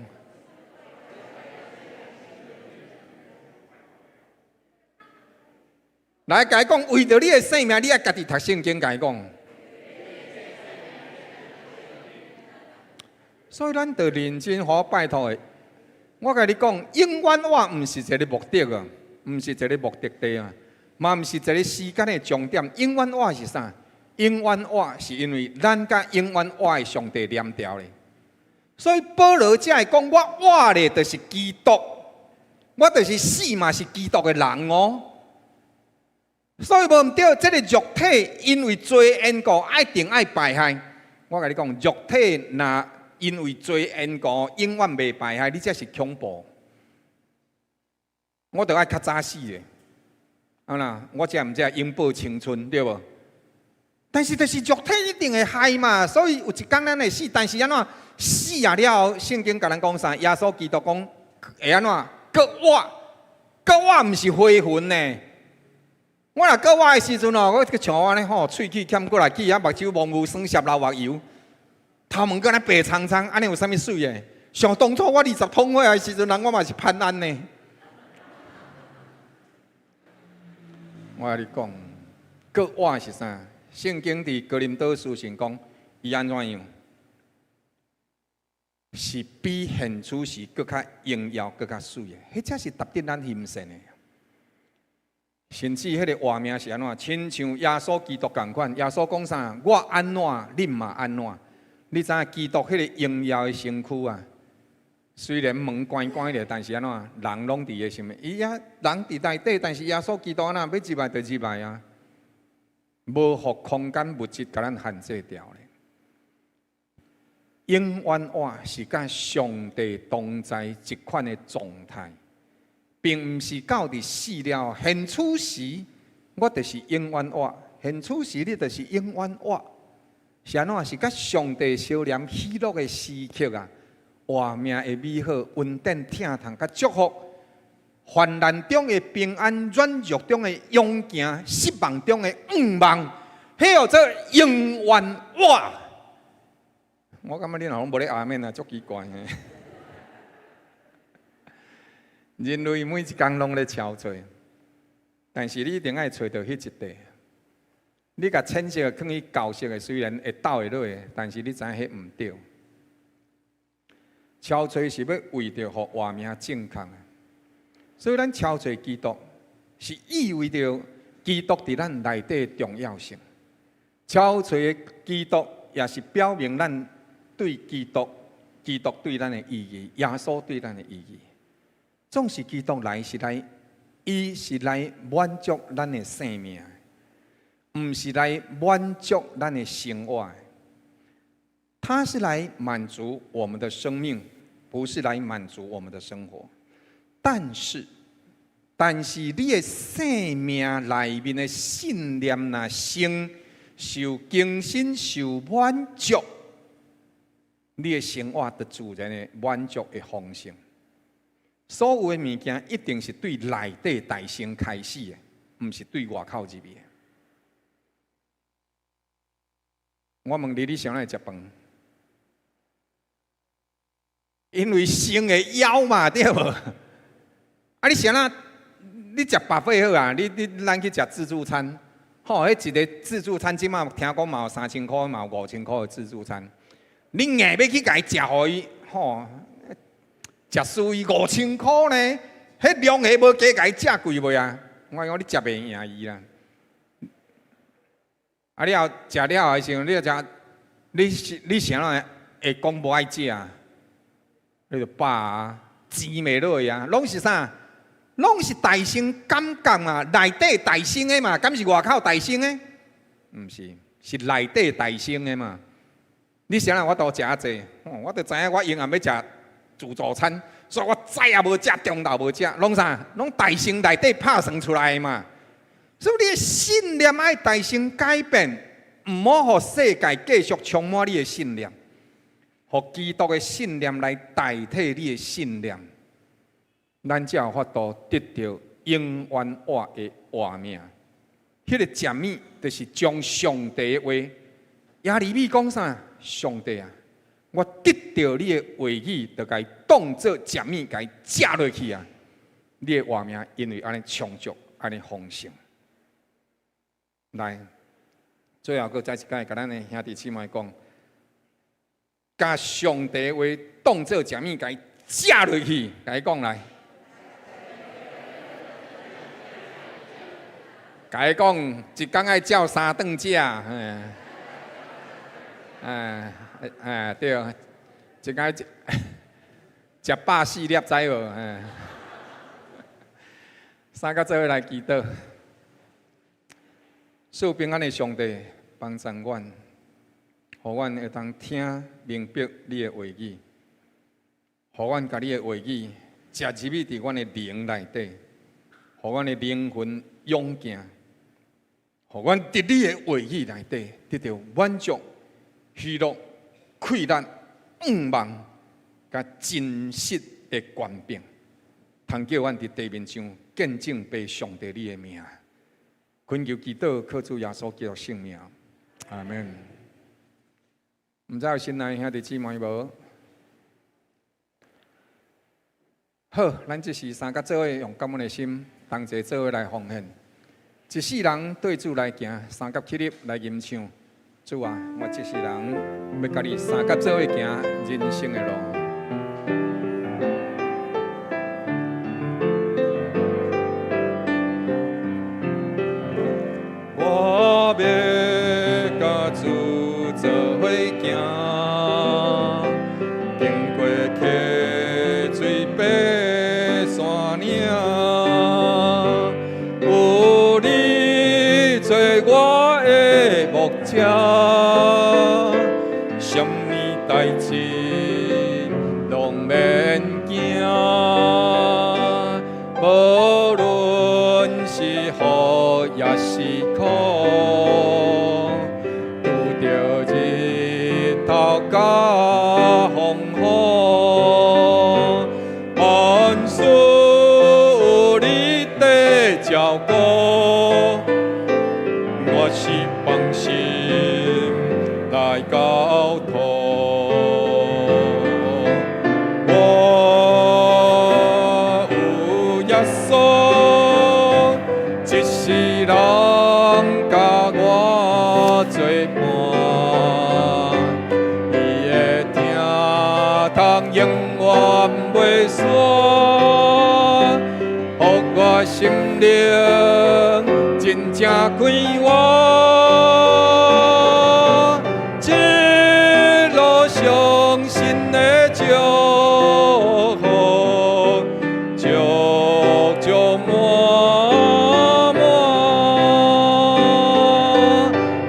來，共伊講，為著你的生命，你愛家己讀聖經，共伊講。所以咱著認真好拜託的。我共你講，永遠活毋是一個目的啊，毋是一個目的地啊，嘛毋是一個時間的終點。永遠活是啥？永遠活是因為咱佮永遠活的上帝連牢咧。所以保羅才會講，我活咧就是基督，我就是死嘛是基督的人哦。所以無毋對，這個肉體因為罪緣故，一定愛敗壞。我共你講，肉體若因為罪緣故，永遠袂敗壞，你這是恐怖。我著愛較早死咧，啊啦，我才毋才永葆青春，對無？但是就是肉體一定會害嘛，所以有一工咱會死，但是按怎死啊了後，聖經共咱講啥？耶穌基督講會按怎？閣活，閣活毋是回魂呢。我若閣活的時陣哦，我像我按呢吼，喙齒欠過來去，啊目睭毛毛酸澀流目油。頭毛閣按呢白蒼蒼，按呢有啥物媠的？想當初我20通歲的時陣，人我嘛是潘安呢。我共你講，閣活是啥？聖經佇哥林多書信講，伊按怎樣？是比現處時閣較榮耀、閣較媠的，彼才是值得咱欣羨的。甚至彼個活命是按怎？親像耶穌基督仝款，耶穌講啥？我按怎，恁嘛按怎。你知影基督彼個榮耀的身軀啊？雖然門關關咧，但是按怎？人攏佇伊身邊，伊也人佇內底，但是耶穌基督按怎？欲入來就入來啊！無予空間物質共咱限制牢咧。永遠活是佮上帝同在一款的狀態，並毋是到佇死了現處時，我就是永遠活；現處時，你就是永遠活。是按怎？是佮上帝相連喜樂的時刻啊！活命的美好、恩典、疼痛、佮祝福，患難中的平安、軟弱中的勇健、失望中的向望，彼號做永遠活。我感覺恁若攏無咧阿們啊，足奇怪的。人類每一工攏咧憔悴，但是你一定愛揣著彼一塊。你共淺色囥去厚色的，雖然會鬥會落，但是你知影彼毋對。憔悴是欲為著予活命正確，所以咱憔悴基督，是意味著基督佇咱內底的重要性。憔悴的基督也是表明咱對基督、基督對咱的意義，耶穌對咱的意義。總是基督來是來，伊是來滿足咱的生命，毋是來滿足咱的生活。他是來滿足我們的生命，不是來滿足我們的生活。但是，但是你的生命內面的信念若先受更新、受滿足，你的生活就自然會滿足會豐盛。所有的物件一定是對內底大先開始的，毋是對外口入去的。我問你，你啥會食飯？因為先會枵嘛，對無？啊，你啥啊？你食 buffet 好啊？你你咱去食自助餐，吼，彼一个自助餐這馬聽講嘛有3000箍，嘛有5000箍的自助餐。你硬欲去共伊食予伊，吼，食輸伊5000箍呢？彼龍蝦無加共伊食貴袂啊？我講你食袂贏伊啦。啊，了後食了的時陣，你著食，你是你啥會會講無愛食？你就飽啊，錢袂落去啊，攏是啥？攏是大先感覺嘛，內底大先的嘛，敢是外口大先的？毋是，是內底大先的嘛。你啥人我都食較濟，我就知影我永遠欲食自助餐，所以我早也無食，中晝無食，攏啥？攏大先內底拍算出來的嘛。所以你的信念愛大先改變，毋好予世界繼續充滿你的信念，予基督的信念來代替你的信念，咱才有法度得著永遠活的活命。彼個食物就是將上帝的話，耶利米講啥？上帝啊，我得著你的話語，就共伊當做食物，共伊食落去啊！你的活命因為按呢充足，按呢豐盛。來，最後閣再一擺，共咱的兄弟姊妹講，共上帝話當做食物，共伊食落去，共伊講來，共伊講，一工愛照三頓食，嘿，哎，哎，對，一工食食104粒，知無？嘿，三甲做伙來祈禱。賜平安的上帝幫助阮，予阮會當聽明白你的話語，予阮共你的話語食入去佇阮的靈內底，予阮的靈魂勇健，予阮佇你的話語內底得著滿足、喜樂、氣力、向望，佮真實的權柄，通叫阮佇地面上見證父上帝你的名。懇求祈禱，靠主耶穌基督聖名，阿們。毋知有新來兄弟姊妹無？好，咱這時三甲做伙用感恩的心，同齊做伙來奉獻。一世人對主來行，三甲起立來吟唱。主啊，我這世人欲共你三甲做伙行人生的路。我欲共主做伙行，經過溪水爬山嶺，有你做我的牧者，啥物代誌攏免驚，無論是雨抑是苦，拄著日頭佮風雨，來交託。我有耶穌，一世人佮我做伴，伊的疼痛永遠袂散，予我心靈真正快活。一路上神的祝福，足足滿滿。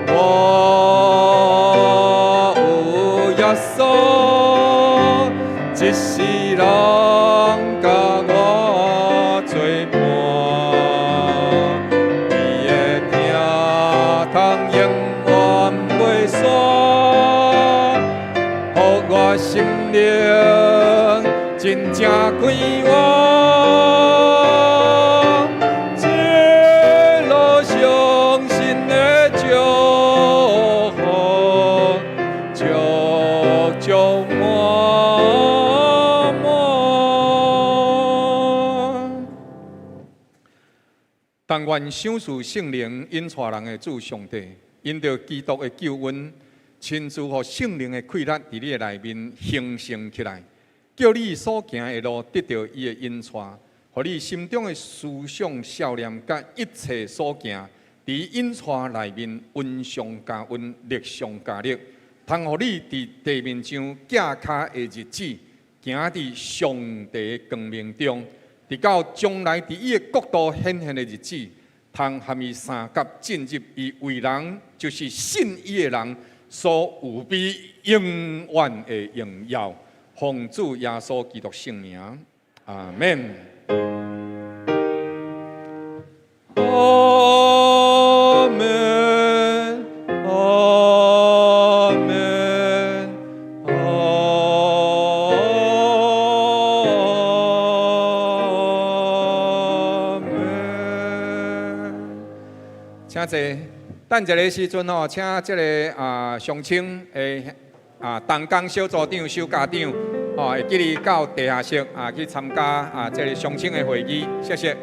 我有耶穌，一世人佮我做伴，伊的疼痛永遠袂散，予我心靈真正快活。一路上神的祝福，足足滿滿。但願賞賜聖靈引帶人的主上帝，因著基督的救恩，親自予聖靈的氣力佇你的內面興盛起來，叫你所行的路得著伊的引帶，予你心中的思想、想念佮一切所行，佇引帶內面恩上加恩，力上加力，通予你佇地面上行跤的日子，行佇上帝的光明中，直到將來佇伊的國度顯現的日子，通和伊相佮進入伊為人，就是信伊的人所預備永遠的榮耀。奉主耶穌基督聖名，阿門。阿門，阿門，阿門。請坐。等一下時陣吼，請這个鄉親的同工小組長、小家長吼，會記得到地下室去參加這个鄉親的會議。謝謝。